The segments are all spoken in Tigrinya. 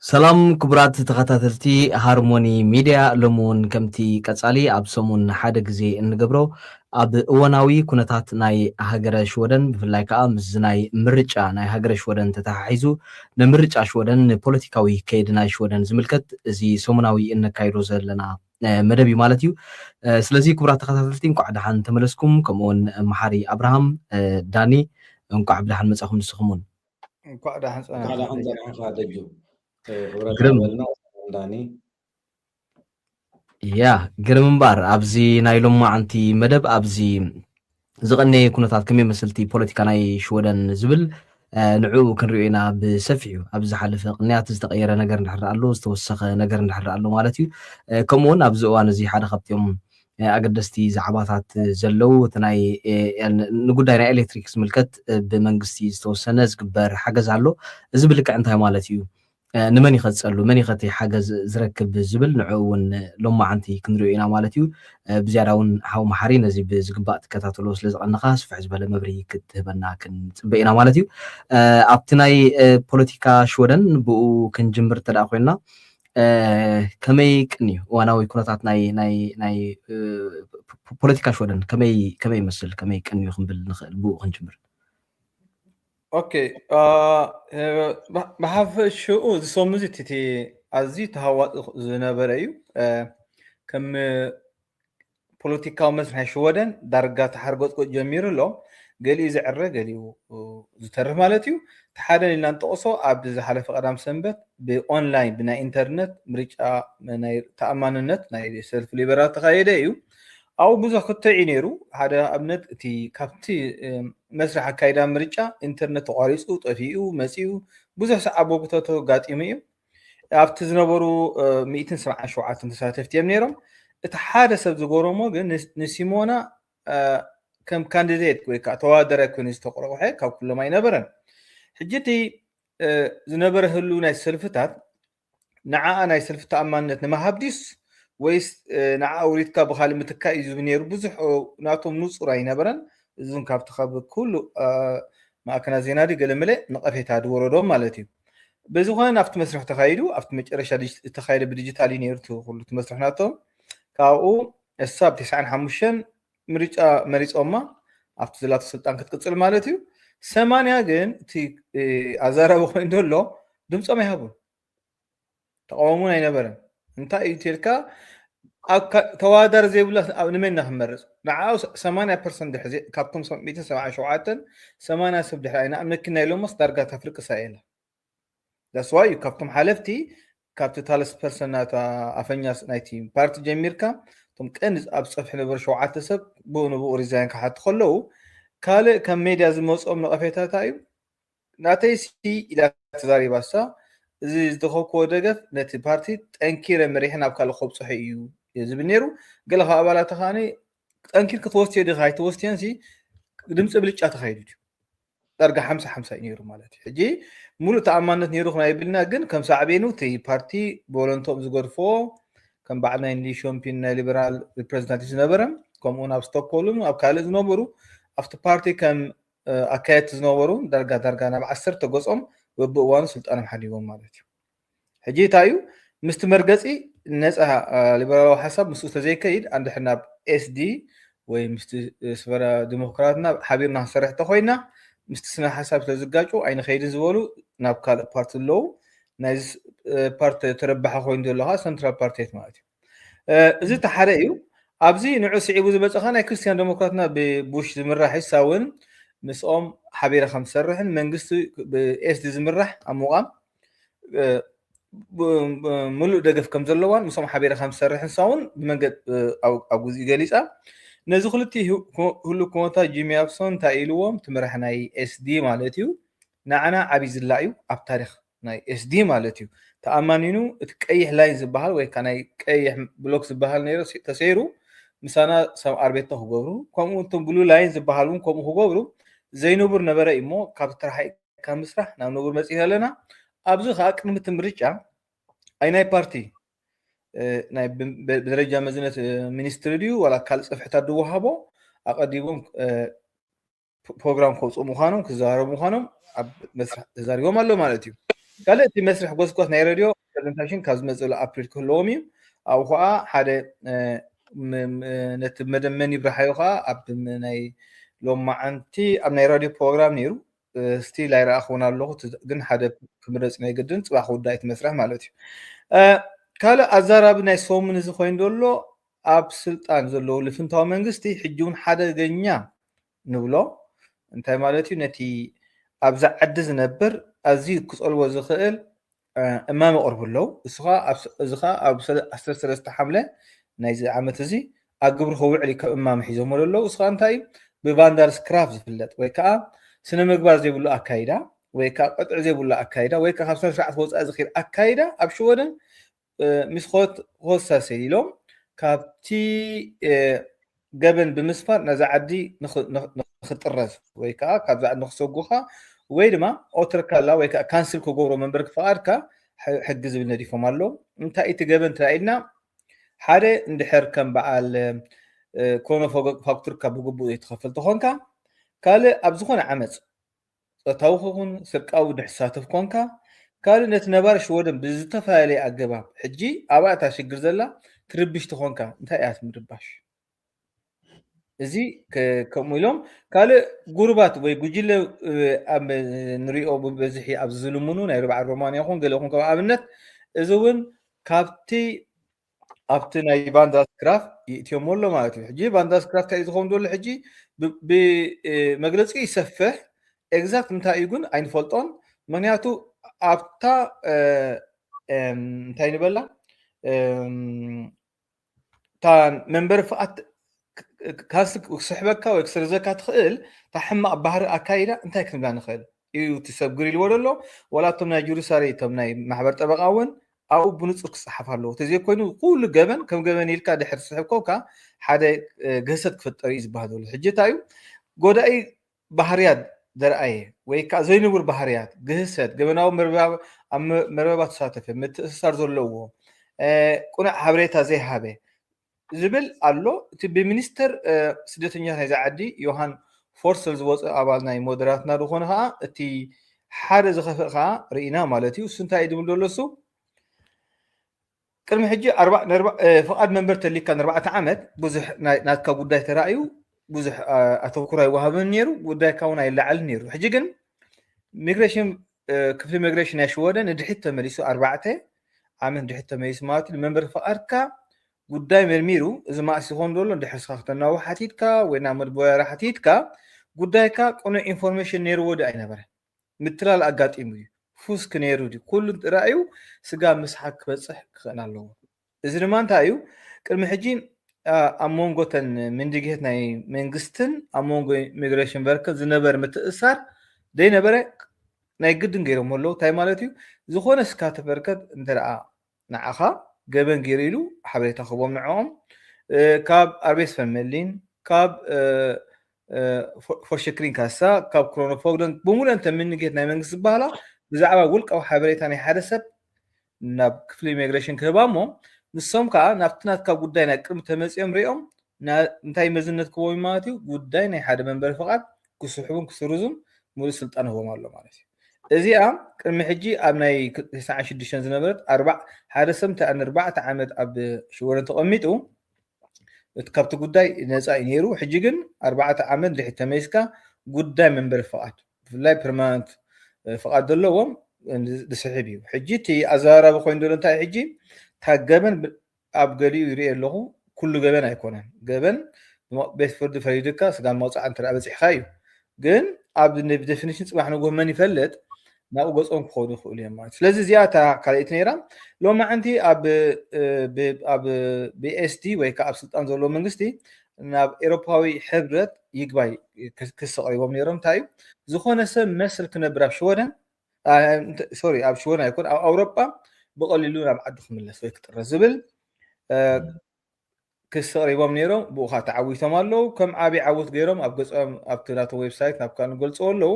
ሰላም ክቡራት ተኸታተልቲ ሃርሞኒ ሚድያ፣ ሎሚ እውን ከምቲ ቀጻሊ ኣብ ሰሙን ሓደ ግዜ እንገብሮ ኣብ እዋናዊ ኩነታት ናይ ሃገረ ሽወደን፣ ብፍላይ ከኣ ምስዚ ናይ ምርጫ ናይ ሃገረ ሽወደን ተተሓሒዙ ንምርጫ ሽወደን፣ ንፖለቲካዊ ከይዲ ናይ ሽወደን ዝምልከት እዚ ሰሙናዊ እነካይዶ ዘለና መደብ እዩ ማለት እዩ። ስለዚ ክቡራት ተኸታተልቲ እንኳዕ ደሓን ተመለስኩም። ከምኡውን መሓሪ ኣብርሃም፣ ዳኒ፣ እንኳዕ ብደሓን መጻኹም ንስኹም እውን። እንኳዕ ደሓን ጸናሕካ ደጁ። ግርም። ያ፣ ግርም እምበኣር ኣብዚ ናይ ሎማዓንቲ መደብ ኣብዚ ዝቐነየ ኩነታት ከመይ መስልቲ ፖለቲካ ናይ ሽወደን ዝብል ንዕኡ ክንሪኦ ኢና ብሰፊሑ። ኣብ ዝሓለፈ ቅንያት ዝተቐየረ ነገር እንድሕር ኣሎ፣ ዝተወሰኸ ነገር እንድሕር ኣሎ ማለት እዩ። ከምኡውን ኣብዚ እዋን እዚ ሓደ ካብቲኦም ኣገደስቲ ዛዕባታት ዘለዉ እቲ ናይ ንጉዳይ ናይ ኤሌክትሪክ ዝምልከት ብመንግስቲ ዝተወሰነ ዝግበር ሓገዝ ኣሎ። እዚ ብልክዕ እንታይ ማለት እዩ? ንመን ይኸፀሉ፣ መን ይኸቲ ሓገዝ ዝረክብ ዝብል ንዕኡ እውን ሎማዓንቲ ክንሪኦ ኢና ማለት እዩ። ብዝያዳ እውን ሓው መሓሪ ነዚ ብዝግባእ ትከታተሎ ስለ ዝቐነኻ ስፍሕ ዝበለ መብርሂ ክትህበና ክንፅበ ኢና ማለት እዩ። ኣብቲ ናይ ፖለቲካ ሽወደን ብኡ ክንጅምር እንተ ኮይንና፣ ከመይ ቅንዩ እዋናዊ ኩነታት ናይ ናይ ናይ ፖለቲካ ሽወደን ከመይ ከመይ ይመስል፣ ከመይ ቅንዩ ክንብል ንኽእል ብኡ ክንጅምር? ኦኬ፣ ብሓፈሽኡ እዚ ሰሙን እዚ እቲ ኣዝዩ ተሃዋፂ ዝነበረ እዩ። ከም ፖለቲካዊ መስርሕ ናይ ሽወደን ዳርጋ ተሓርጎፅጎፅ ጀሚሩ ኣሎ። ገሊኡ ዝዕረ፣ ገሊኡ ዝተርፍ ማለት እዩ። እቲ ሓደ ኢልና ንጠቕሶ ኣብ ዝሓለፈ ቀዳም ሰንበት ብኦንላይን ብናይ ኢንተርነት ምርጫ ናይ ተኣማንነት ናይ ሰልፊ ሊበራል ተኻየደ እዩ። ኣብኡ ብዙሕ ክትዕ እዩ ነይሩ። ሓደ ኣብነት እቲ ካብቲ መስርሕ ኣካይዳ ምርጫ ኢንተርነት ተቋሪፁ፣ ጠፊኡ፣ መፂኡ፣ ብዙሕ ሰዓቦ ተጋጢሙ እዩ። ኣብቲ ዝነበሩ ሚእትን ሰብዓን ሸውዓተን ተሳተፍቲ እዮም ነይሮም። እቲ ሓደ ሰብ ዝገረሞ ግን ንሲሞና ከም ካንዲዴት ወይ ከዓ ተወዳዳሪ ኮይኑ ዝተቆረቆሐ ካብ ኩሎም ኣይነበረን። ሕጂ እቲ ዝነበረ ህሉ ናይ ሰልፍታት ንዓኣ ናይ ሰልፊ ተኣማንነት ንምሃብ ድዩስ ወይስ ንዓ ኣውሪድካ ብኻልእ ምትካእ እዩ ዝብል ነይሩ። ብዙሕ ናቶም ንጹር ኣይነበረን። እዝን ካብቲ ካብ ኩሉ ማእከናት ዜና ድዩ ገለ መለ ነቐፌታ ዝወረዶም ማለት እዩ። በዚ ኮነ ናብቲ መስርሕ ተኻይዱ። ኣብቲ መጨረሻ ዝተኻየደ ብዲጂታል እዩ ነይሩ እቲ ኩሉ እቲ መስርሕ ናቶም። ካብኡ እሳ ብ ተስዓን ሓሙሽተን ምርጫ መሪጾማ ኣብቲ ዘላቶ ስልጣን ክትቅጽል ማለት እዩ። ሰማንያ ግን እቲ ኣዛራቢ ኮይኑ ዘሎ ድምጾም ኣይሃቡን። ተቃውሞን ኣይነበረን። እንታይ እዩ ተልካ ተዋዳር ዘይብላ ንመን ኢና ክንመርጽ? ንዓኡ ሰማንያ ፐርሰንት ድሕዚ ካብቶም ሚእትን ሰብዓን ሸውዓተን ሰማንያ ሰብ ድሕሪ ኣይንኣምነኪ ናይ ሎሞስ ዳርጋ ተፍርቅሳ የላ። ዳስዋይ እዩ ካብቶም ሓለፍቲ ካብቲ ታለስ ፐርሰን ናታ ኣፈኛ ናይቲ ፓርቲ ጀሚርካ እቶም ቀንዲ ኣብ ጸፍሒ ነበሩ ሸውዓተ ሰብ ብኡ ንብኡ ሪዛይን ክሓቱ ከለዉ ካልእ ካብ ሜድያ ዝመጽኦም ነቐፌታታ እዩ። ናተይ ሲ ኢላ ተዛሪባ እሳ፣ እዚ ዝተኸብክዎ ደገፍ ነቲ ፓርቲ ጠንኪረ መሪሐ ናብ ካልእ ከብፅሖ እዩ ዝብል ነይሩ። ገለ ካብ ኣባላታ ከዓኒ ጠንኪርኪ ትወስድዮ ዲኻ ኣይትወስድዮን ሲ ድምፂ ብልጫ ተኻይዱ እዩ። ዳርጋ ሓምሳ ሓምሳ እዩ ነይሩ ማለት እዩ። ሕጂ ሙሉእ ተኣማንነት ነይሩ ክና ይብልና ግን ከም ሳዕቤኑ እቲ ፓርቲ ብወለንቶም ዝገድፍዎ ከም በዓል ናይ ኒሾምፒን ናይ ሊበራል ሪፕሬዘንታቲቭ ዝነበረ ከምኡ እውን ኣብ ስቶክሆልም ኣብ ካልእ ዝነበሩ ኣብቲ ፓርቲ ከም ኣካየድቲ ዝነበሩ ዳርጋ ዳርጋ ናብ ዓሰርተ ገጾም በብእዋኑ ስልጣኖም ሓዲጎም ማለት እዩ። ሕጂ እንታይ እዩ ምስቲ መርገፂ ነፃ ሊበራላዊ ሓሳብ ምስኡ ተዘይከይድ ኣንድሕር ናብ ኤስዲ ወይ ምስቲ ስፈራ ዲሞክራትና ሓቢርና ክንሰርሕ ተኮይና ምስቲ ስነ ሓሳብ ስለዝጋጩ ኣይንኸይድን ዝበሉ ናብ ካልእ ፓርቲ ኣለዉ። ናይ ፓርቲ ተረባሒ ኮይኑ ዘሎ ከዓ ሰንትራል ፓርቲት ማለት እዩ። እዚ ተሓደ እዩ። ኣብዚ ንዑ ስዒቡ ዝመፀኻ ናይ ክርስትያን ዴሞክራትና ብቡሽ ዝምራሕ ሳ እውን ምስኦም ሓቢረ ከም ዝሰርሕን መንግስቲ ብኤስዲ ዝምራሕ ኣብ ምቋም ምሉእ ደገፍ ከም ዘለዋን ምስኦም ሓቢረ ከም ዝሰርሕን ሳ እውን ብመንገድ ኣብ ጉዝኢ ገሊፃ። ነዚ ክልቲ ህሉ ኩነታ ጂሚ ኣብሶን እንታይ ኢልዎም ትምራሕ ናይ ኤስዲ ማለት እዩ ንዓና ዓብይ ዝላ እዩ ኣብ ታሪክ ናይ ኤስዲ ማለት እዩ። ተኣማኒኑ እቲ ቀይሕ ላይን ዝበሃል ወይ ከዓ ናይ ቀይሕ ብሎክ ዝበሃል ነይሩ ተሰይሩ ምሳና ሰብ ኣርቤቶ ክገብሩ ከምኡ እቶም ብሉ ላይን ዝበሃል እውን ከምኡ ክገብሩ ዘይንቡር ነበረ እሞ ካብ ተረሓኢካ ምስራሕ ናብ ንቡር መፂና ኣለና። ኣብዚ ከዓ ቅድሚ እቲ ምርጫ ኣይ ናይ ፓርቲ ብደረጃ መዝነት ሚኒስትሪ ድዩ ዋላ ካልእ ፅፍሕታት ዝወሃቦ ኣቀዲሞም ፕሮግራም ከውፅኡ ምዃኖም ክዘራረቡ ምዃኖም ኣብ መስርሕ ተዛሪቦም ኣሎ ማለት እዩ። ካልእ እቲ መስርሕ ጎስጓስ ናይ ሬድዮ ፕሬዘንቴሽን ካብ ዝመፅእ ኣፕሪል ክህልዎም እዩ። ኣብኡ ከዓ ሓደ ነቲ መደመን ይብርሃዮ ከዓ ኣብ ናይ ሎማዓንቲ ኣብ ናይ ራድዮ ፕሮግራም ነይሩ። ስቲል ኣይረኣኽውን ኣለኹ፣ ግን ሓደ ክምረፅ ናይ ግድን ፅባሕ ክውዳእ እቲ መስርሕ ማለት እዩ። ካልእ ኣዛራቢ ናይ ሰሙን እዚ ኮይኑ ዘሎ ኣብ ስልጣን ዘለዉ ልፍንታዊ መንግስቲ ሕጂ እውን ሓደገኛ ንብሎ እንታይ ማለት እዩ? ነቲ ኣብዛ ዓዲ ዝነብር ኣዝዩ ክጸልዎ ዝኽእል እማመ ቅርቡ ኣለዉ። እዚ ኸዓ ኣብ ሰለስተ ሓምለ ናይዚ ዓመት እዚ ኣብ ግብሪ ክውዕል እዩ ካብ እማመ ሒዞሞ ዘለዉ። እዚ ኸዓ እንታይ እዩ? ብቫንዳር ስክራፍ ዝፍለጥ ወይ ከዓ ስነ ምግባር ዘይብሉ ኣካይዳ ወይ ከዓ ቅጥዒ ዘይብሉ ኣካይዳ ወይ ከዓ ካብ ስነ ስርዓት ወፃኢ ዝኽእል ኣካይዳ ኣብ ሽወደን ምስ ሆሳሰ ኢሎም ካብቲ ገበን ብምስፋር ነዛ ዓዲ ንኽጥረዝ ወይ ከዓ ካብዛ ዓዲ ንክሰጉኻ ወይ ድማ ኦተርካላ ወይ ከዓ ካንስል ክገብሮ መንበርኪ ፍቓድካ ሕጊ ዝብል ነዲፎም ኣለዉ። እንታይ እቲ ገበን ተላኢልና ሓደ እንድሕር ከም በዓል ክሮኖ ፋክቱርካ ብግቡእ ዘይትኸፍል ተኾንካ፣ ካልእ ኣብ ዝኾነ ዓመፅ ፆታዊ ክኹን ስርቃዊ ድሕሳተፍ ኮንካ፣ ካልእ ነቲ ነባር ሽወደን ብዝተፈላለየ ኣገባብ ሕጂ ኣብኣ እታ ሽግር ዘላ ትርብሽ ተኾንካ እንታይ እያ ትምርባሽ? እዚ ከምኡ ኢሎም ካልእ ጉሩባት ወይ ጉጅለ ኣብ ንሪኦ ብበዝሒ ኣብ ዝልምኑ ናይ ርብዓ ሮማንያ ይኹን ገለ ይኹን ከም ኣብነት እዚ እውን ካብቲ ኣብቲ ናይ ቫንዳስ ክራፍ ይእትዮም ኣሎ ማለት እዩ። ሕጂ ቫንዳስ ክራፍ እንታይ ዝኸውን ዘሎ ሕጂ ብመግለፂ ይሰፍሕ ኤግዛክት እንታይ እዩ ግን ኣይንፈልጦን። ምክንያቱ ኣብታ እንታይ ንበላ እታ መንበሪ ፍቓድ ካንስል ክስሕበካ ወይ ክስርዘካ ትኽእል እታ ሕማቕ ባህሪ ኣካይዳ እንታይ ክንብላ ንኽእል እዩ እቲ ሰብ ግር ኢልዎ ዘሎ። ዋላ እቶም ናይ ጁዲሻሪ እቶም ናይ ማሕበር ጠበቃ እውን ኣብኡ ብንፁር ክፀሓፍ ኣለዎ። ተዘይኮይኑ ኩሉ ገበን ከም ገበን ኢልካ ድሕር ትስሕብ ኮንካ ሓደ ግህሰት ክፍጠር እዩ ዝበሃል ዘሎ። ሕጂ እንታይ እዩ ጎዳኢ ባህርያት ዘርኣየ ወይ ከዓ ዘይንቡር ባህርያት ግህሰት ገበናዊ ኣብ መርበባት ተሳተፈ ምትእስሳር ዘለዎ ቁኑዕ ሓበሬታ ዘይሃበ ዝብል ኣሎ። እቲ ብሚኒስተር ስደተኛታት ናይዚ ዓዲ ዮሃን ፎርሰል ዝወፀ ኣባል ናይ ሞደራትና ዝኾነ ከዓ እቲ ሓደ ዝኸፍእ ከዓ ርኢና ማለት እዩ። እሱ እንታይ እዩ ዝብል ዘሎ እሱ ቅድሚ ሕጂ ፍቓድ መንበር ተሊካ ንኣርባዕተ ዓመት ብዙሕ ናትካ ጉዳይ ተራእዩ ብዙሕ ኣተኩሮ ኣይወሃብን ነይሩ፣ ጉዳይካ እውን ኣይለዓልን ነይሩ። ሕጂ ግን ሚግሬሽን ክፍሊ ሚግሬሽን ናይ ሽወደን ንድሕሪት ተመሊሱ ኣርባዕተ ዓመት ንድሕሪት ተመሊሱ ማለት እዩ። ንመንበሪ ፍቓድካ ጉዳይ መርሚሩ እዚ ማእስ ይኾን ዘሎ እንድሕር ስኻ ክተናውሕ ሓቲትካ ወይ ናብ መድቦያራ ሓቲትካ ጉዳይካ ቅኑዕ ኢንፎርሜሽን ነይርዎ ዶ ኣይነበረ? ምትላል ኣጋጢሙ እዩ። ፉስክ ነይሩ ድዩ? ኩሉ ተራእዩ ስጋ ምስሓት ክበፅሕ ክኽእል ኣለዎ። እዚ ድማ እንታይ እዩ? ቅድሚ ሕጂ ኣብ መንጎ ተን ምንድግሄት ናይ መንግስትን ኣብ መንጎ ኢሚግሬሽን ቨርከት ዝነበረ ምትእሳር ዘይነበረ ናይ ግድን ገይሮም ኣለዉ። እንታይ ማለት እዩ? ዝኾነ ስካተ ቨርከት እንተ ደኣ ንዓኻ ገበን ገይሩ ኢሉ ሓበሬታ ክህቦም ንዕኦም ካብ ኣርቤስ ፈመሊን ካብ ፎርሸክሪን ካሳ ካብ ክሮኖፎግደን ብምሉእን ተምንጌት ናይ መንግስቲ ዝበሃላ ብዛዕባ ውልቃዊ ሓበሬታ ናይ ሓደ ሰብ ናብ ክፍሊ ኢሚግሬሽን ክህባ እሞ ንሶም ከዓ ናብቲ ናትካ ጉዳይ ናይ ቅድሚ ተመፂኦም ሪኦም እንታይ መዝነት ክህቦም ማለት እዩ ጉዳይ ናይ ሓደ መንበሪ ፍቓድ ክስሕቡን ክስርዙን ሙሉእ ስልጣን ህቦም ኣሎ ማለት እዩ። እዚኣ ቅድሚ ሕጂ ኣብ ናይ ተስዓን ሽዱሽተን ዝነበረት ኣርባ ሓደ ሰብ እንታይ ንኣርባዕተ ዓመት ኣብ ሽወደን ተቐሚጡ እቲ ካብቲ ጉዳይ ነፃ እዩ ነይሩ። ሕጂ ግን ኣርባዕተ ዓመት ድሕሪ ተመይስካ ጉዳይ መንበሪ ፍቓድ ብፍላይ ፐርማነንት ፍቓድ ዘለዎም ዝስሕብ እዩ። ሕጂ እቲ ኣዘራራቢ ኮይኑ ዘሎ እንታይ ሕጂ ታገበን ኣብ ገሊኡ ይርኢ ኣለኹ። ኩሉ ገበን ኣይኮነን። ገበን ቤት ፍርዲ ፈሪድካ ስጋብ መቕፃዕ እንተ በፂሕካ እዩ። ግን ኣብ ዴፊኒሽን ፅባሕ ንግሆ መን ይፈልጥ ናብኡ ገፆም ክኸዱ ይኽእሉ እዮም ማለት። ስለዚ እዚኣ እታ ካልኣይቲ ነይራ። ሎማዓንቲ ኣብ ቢኤስዲ ወይ ከዓ ኣብ ስልጣን ዘለዎ መንግስቲ ናብ ኤሮፓዊ ሕብረት ይግባይ ክስ ኣቕሪቦም ነይሮም። እንታይ እዩ ዝኾነ ሰብ መስል ክነብር ኣብ ሽወደን ሶሪ ኣብ ሽወደን ኣይኮን ኣብ ኣውሮጳ ብቐሊሉ ናብ ዓዱ ክምለስ ወይ ክጥረ ዝብል ክስ ኣቕሪቦም ነይሮም። ብኡ ከዓ ተዓዊቶም ኣለዉ። ከም ዓብዪ ዓወት ገይሮም ኣብ ገጾም ኣብቲ ናቶም ዌብሳይት ናብ ካልእ ገልጽዎ ኣለዉ።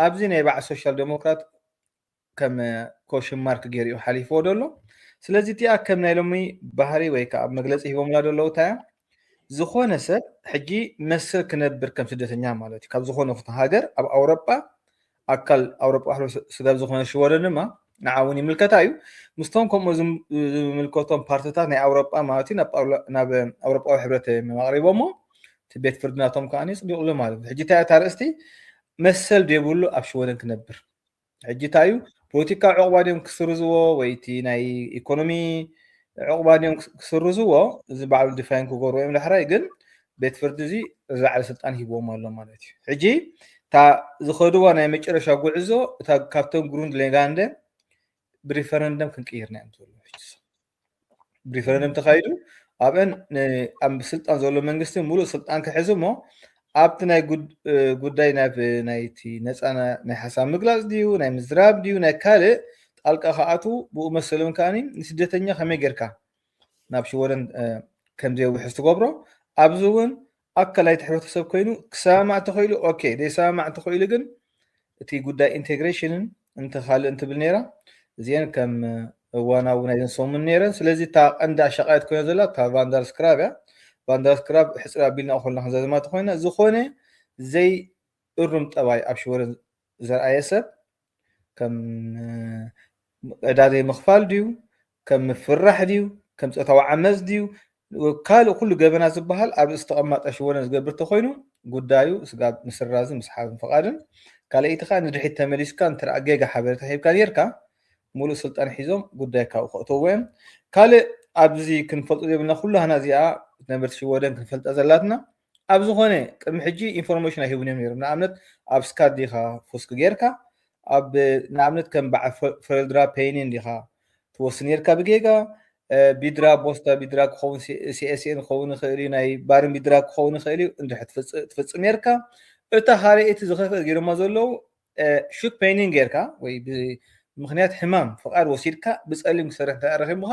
ኣብዚ ናይ በዓል ሶሻል ዴሞክራት ከም ኮሽን ማርክ ገይሩ እዩ ሓሊፍዎ ዘሎ። ስለዚ እቲኣ ከም ናይ ሎሚ ባህሪ ወይ ከዓ መግለፂ ሂቦምላ ዘለዉ እንታይ እዮም? ዝኾነ ሰብ ሕጂ መስል ክነብር ከም ስደተኛ ማለት እዩ ካብ ዝኾነ ሃገር ኣብ ኣውሮጳ ኣካል ኣውሮጳ ስጋብ ዝኾነ ሽወደን ድማ ንዓ እውን ይምልከታ እዩ። ምስቶም ከምኡ ዝም- ዝምልከቶም ፓርትታት ናይ ኣውሮጳ ማለት እዩ ናብ ጳውሎ- ናብ ኣውሮጳዊ ሕብረት እዮም ኣቕሪቦሞ። እቲ ቤት ፍርዲ ናቶም ከዓ ኣጽዲቑሉ ማለት እዩ። ሕጂ እንታይ እታ ኣርእስቲ መሰል ዘይብሉ ኣብ ሽወደን ክነብር ሕጂ እንታይ እዩ ፖለቲካዊ ዕቑባ ድዮም ክስርዝዎ ወይ እቲ ናይ ኢኮኖሚ ዕቑባ ድዮም ክስ- ክስርዝዎ እዚ ባዕሉ ዲፋይን ክገብሩ እዮም። ዳሕራይ ግን ቤት ፍርዲ እዚ ዝለዓለ ስልጣን ሂብዎም ኣሎ ማለት እዩ። ሕጂ እታ ዝኸድዋ ናይ መጨረሻ ጉዕዞ እታ ካብቶም ግሩንድ ሌጋንደ ብሪፈረንደም ክንቅይር ኢና እዮም ዝብሉ። ሕጂ ብሪፈረንደም ተኻይዱ ኣብአን ን- ኣብ ስልጣን ዘሎ መንግስቲ ሙሉእ ስልጣን ክሕዝ እሞ ኣብቲ ናይ ጉድ- እ፣ ጉዳይ ናብ ናይቲ ነፃ ናይ ሓሳብ ምግላፅ ድዩ ናይ ምዝራብ ድዩ ናይ ካልእ ጣልቃ ክኣትዉ ብኡ መሰሎም ከኣ ንስደተኛ ከመይ ጌርካ ናብ ሽወደን እ፣ ከም ዘየውሕዝ ትገብሮ ኣብዚ እውን ኣካል ናይቲ ሕብረተሰብ ኮይኑ ክሰማማዕ ተኽኢሉ ኦኬ ዘይሰማማዕ እንተኽኢሉ ግን እቲ ጉዳይ ኢንቴግሬሽንን እንተ ካልእ እንትብል ነይራ እዚአን ከም እዋናዊ ናይዘን ሰሙን ነይረን ስለዚ እታ ቀንዲ ኣሻቃየት ኮይና ዘላ እታ ቫንዳር ስክራብ እያ ቫንዳር ስክራብ ሕፅር ኣቢልና ከለና ክንዘዝማ ተኮይና ዝኾነ ዘይእሩም ጠባይ ኣብ ሽወደን ዘርኣየ ሰብ ከም ዕዳ ዘይምኽፋል ድዩ ከም ምፍራሕ ድዩ ከም ፆታዊ ዓመፅ ድዩ ካልእ ኩሉ ገበናት ዝበሃል ኣብ ርእሲ ተቐማጣ ሽወደን ዝገብር ተኮይኑ ጉዳዩ ስጋብ ምስራዝን ምስሓብን ፍቓድን ካልኣይቲ ከዓ ንድሕሪት ተመሊስካ እንተ ጌጋ ሓበሬታ ሂብካ ኔርካ ሙሉእ ስልጣን ሒዞም ጉዳይ ካብኡ ከእተዎ እዮም ካልእ ኣብዚ ክንፈልጦ ዘይብልና ኩላህና እዚኣ ነበርቲ ሽወደን ክንፈልጣ ዘላትና ኣብ ዝኾነ ቅድሚ ሕጂ ኢንፎርሜሽን ኣይህቡን እዮም ነይሮም ንኣብነት ኣብ ስካት ዲኻ ፉስክ ጌርካ ኣብ ንኣብነት ከም በዓል ፈረልድራ ፔይኒን ዲኻ ትወስድ ኔርካ ብጌጋ ቢድራ ቦስታ ቢድራ ክኸውን ሲኤስኤን ክኸውን ይኽእል እዩ ናይ ባርን ቢድራ ክኸውን ይኽእል እዩ እንድሕ ትፍፅም ኔርካ እታ ካልኣይቲ ዝኸፍአ ገይሮማ ዘለዉ ሹክ ፔይኒን ጌርካ ወይ ምክንያት ሕማም ፍቃድ ወሲድካ ብፀሊም ክሰርሕ እንተ ረኺብካ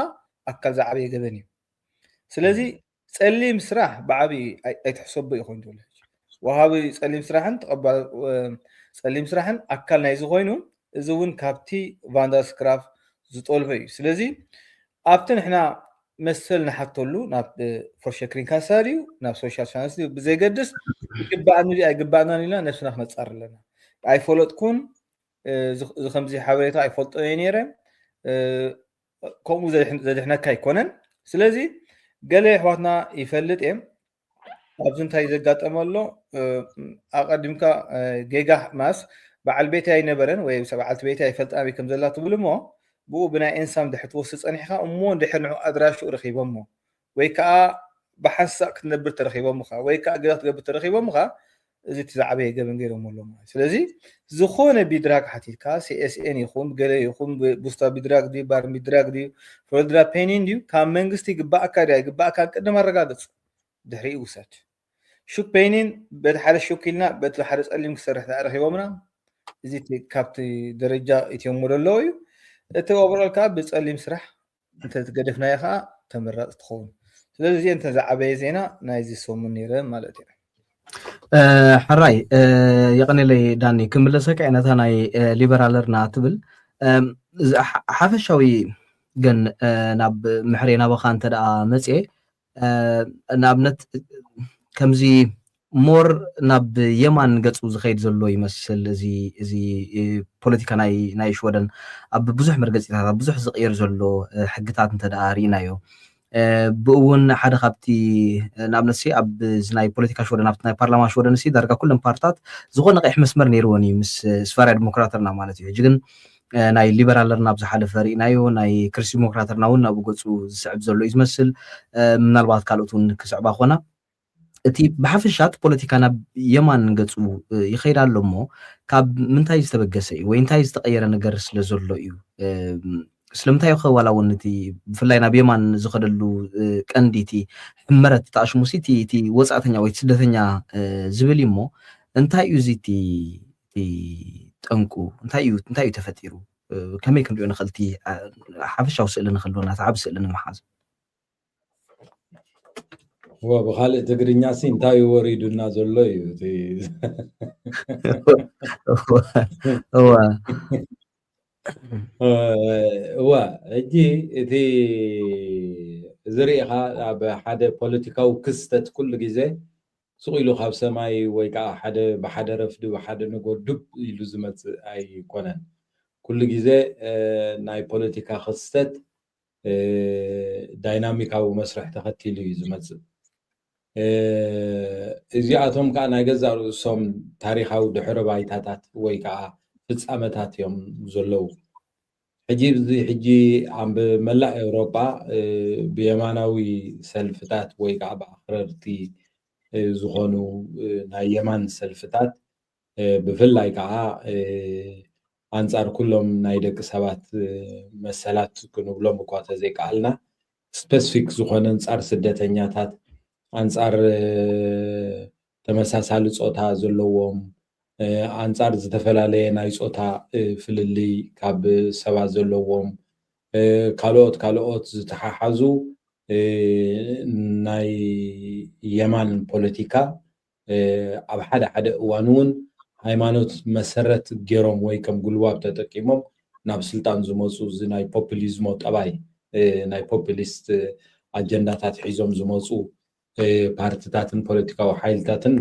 ኣካል ዝዓበየ ገበን እዩ ስለዚ ፀሊም ስራሕ ብዓብይ ኣይትሕሰቦ ይኮን ዘሎ ወሃቢ ፀሊም ስራሕን ተቐባሊ ፀሊም ስራሕን ኣካል ናይ ዝኾይኑ እዚ እውን ካብቲ ቫንዳስክራፍ ዝጠልቦ እዩ ስለዚ ኣብቲ ንሕና መሰል ንሓተሉ ናብ ፎርሸክሪን ካሳ ድዩ ናብ ሶሻል ቻንስ ድዩ ብዘይገድስ ይግባእኒ ድዩ ኣይግባእናን ኢልና ነብስና ክነፃር ኣለና ኣይፈለጥኩን እዚ ከምዚ ሓበሬታ ኣይፈልጦ እየ ነይረ ከምኡ ዘድሕነካ ኣይኮነን ስለዚ ገለ ኣሕዋትና ይፈልጥ እየ ኣብዚ እንታይ ዘጋጠመ ኣሎ ኣቐዲምካ ጌጋ ማስ በዓል ቤት ኣይነበረን ወይ በዓልቲ ቤት ኣይፈልጣ ኣበይ ከም ዘላ ትብል እሞ ብኡ ብናይ ኤንሳም ድሕር ትወስድ ፀኒሕካ እሞ እንድሕር ንዑ ኣድራሽኡ ረኪቦሞ ወይ ከዓ ብሓንሳእ ክትነብር ተረኪቦምካ ወይ ከዓ ገዛ ክትገብር ተረኪቦምካ እዚ እቲ ዝዓበየ ገበን ገይሮም ኣለዉ ማለት ስለዚ ዝኾነ ቢድራግ ሓቲትካ ሲኤስኤን ይኹን ገለ ይኹን ቡስታ ቢድራግ ድዩ ባር ቢድራግ ድዩ ፍረድራ ፔኒን ድዩ ካብ መንግስቲ ይግባእካ ድዩ ኣይግባእካ ቅድም ኣረጋግፅ ድሕሪኡ ውሰድ ሹክ ፔኒን በቲ ሓደ ሹክ ኢልና በቲ ሓደ ፀሊም ክሰርሕ ተረኪቦምና እዚ ካብቲ ደረጃ ኢትዮሞ ዘለዉ እዩ እቲ ኦቨሮል ከዓ ብፀሊም ስራሕ እንተትገደፍናዮ ከዓ ተመራፂ ትኸውን ስለዚ እዚአን እተን ዝዓበየ ዜና ናይዚ ሰሙን ነይረ ማለት እዩ ሕራይ የቀኔለይ ዳኒ ክምለሰካ እየ ነታ ናይ ሊበራለርና ትብል ሓፈሻዊ ግን ናብ ምሕሬ ናባኻ እንተ ደኣ መፅኤ ንኣብነት ከምዚ ሞር ናብ የማን ገፁ ዝኸይድ ዘሎ ይመስል እዚ እዚ ፖለቲካ ናይ ናይ ሽወደን ኣብ ብዙሕ መርገፂታት ኣብ ብዙሕ ዝቕየር ዘሎ ሕግታት እንተ ደኣ ርኢናዮ ብኡ እውን ሓደ ካብቲ ንኣብነት ኣብ ናይ ፖለቲካ ሽወደን ኣብቲ ናይ ፓርላማ ሽወደን ሲ ዳርጋ ኩለን ፓርትታት ዝኾነ ቀይሕ መስመር ነይርወን እዩ ምስ ስፋርያ ዲሞክራተርና ማለት እዩ ሕጂ ግን ናይ ሊበራለርና ኣብ ዝሓለፈ ርኢናዮ ናይ ክርስትዲሞክራተርና እውን ናብኡ ገፁ ዝስዕብ ዘሎ እዩ ዝመስል ምናልባት ካልኦት እውን ክስዕባ ኮና እቲ ብሓፈሻ እቲ ፖለቲካ ናብ የማን ገፁ ይኸይድ ኣሎ እሞ ካብ ምንታይ ዝተበገሰ እዩ ወይ እንታይ ዝተቀየረ ነገር ስለ ዘሎ እዩ ስለምንታይ ኸ ዋላ እውን እቲ ብፍላይ ናብ የማን ዝኸደሉ ቀንዲ እቲ ሕመረት ተኣሽሙሲ እቲ ወፃእተኛ ወይ ስደተኛ ዝብል እዩ እሞ እንታይ እዩ እዚ እቲ ጠንቁ እንታይ እዩ እንታይ እዩ ተፈጢሩ ከመይ ክንሪኦ ንኽእል እቲ ሓፈሻዊ ስእሊ ንኽህልወና እቲ ዓብ ስእሊ ንምሓዝ እወ ብካልእ ትግርኛ ሲ እንታይ እዩ ወሪዱና ዘሎ እዩ እቲ እወ እወ ሕጂ እቲ ዝርኢኻ ኣብ ሓደ ፖለቲካዊ ክስተት ኩሉ ግዜ ስቕ ኢሉ ካብ ሰማይ ወይ ከዓ ሓደ ብሓደ ረፍዲ ብሓደ ንጎ ዱብ ኢሉ ዝመፅእ ኣይኮነን ኩሉ ግዜ ናይ ፖለቲካ ክስተት ዳይናሚካዊ መስርሕ ተኸቲሉ እዩ ዝመፅእ። እዚኣቶም ከዓ ናይ ገዛእ ርእሶም ታሪካዊ ድሕረ ባይታታት ወይ ከዓ ፍፃመታት እዮም ዘለዉ። ሕጂ እዚ ሕጂ ኣብ መላእ ኤውሮጳ ብየማናዊ ሰልፍታት ወይ ከዓ ብኣኽረርቲ ዝኾኑ ናይ የማን ሰልፍታት ብፍላይ ከዓ ኣንጻር ኩሎም ናይ ደቂ ሰባት መሰላት ክንብሎም እኳ ተዘይከኣልና፣ ስፐሲፊክ ዝኾነ ኣንጻር ስደተኛታት፣ ኣንጻር ተመሳሳሊ ጾታ ዘለዎም፣ ኣንጻር ዝተፈላለየ ናይ ጾታ ፍልልይ ካብ ሰባት ዘለዎም ካልኦት ካልኦት ዝተሓሓዙ ናይ የማን ፖለቲካ ኣብ ሓደ ሓደ እዋን እውን ሃይማኖት መሰረት ገይሮም ወይ ከም ጉልባብ ተጠቂሞም ናብ ስልጣን ዝመፁ፣ እዚ ናይ ፖፕሊዝሞ ጠባይ፣ ናይ ፖፕሊስት ኣጀንዳታት ሒዞም ዝመፁ ፓርቲታትን ፖለቲካዊ ሓይልታትን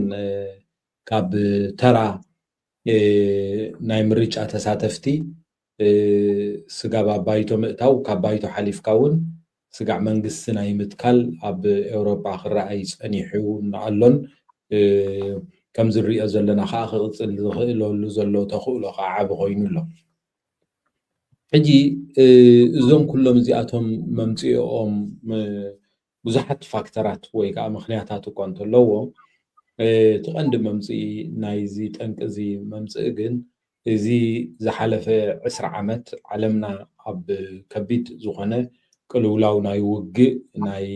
ካብ ተራ ናይ ምርጫ ተሳተፍቲ ስጋብ ኣብ ባይቶ ምእታው፣ ካብ ባይቶ ሓሊፍካ እውን ስጋዕ መንግስቲ ናይ ምትካል ኣብ ኤውሮጳ ክረኣይ ጸኒሑ ኣሎን፣ ከምዚ ንሪኦ ዘለና ከዓ ክቕጽል ዝኽእለሉ ዘሎ ተኽእሎ ከዓ ዓቢ ኮይኑ ኣሎ። ሕጂ እዞም ኩሎም እዚኣቶም መምጽኢኦም ብዙሓት ፋክተራት ወይ ከዓ ምኽንያታት እኳ እንተለዎ፣ እቲ ቀንዲ መምጽኢ ናይዚ ጠንቂ እዚ መምጽኢ ግን እዚ ዝሓለፈ ዕስራ ዓመት ዓለምና ኣብ ከቢድ ዝኾነ ቅልውላው ናይ ውግእ፣ ናይ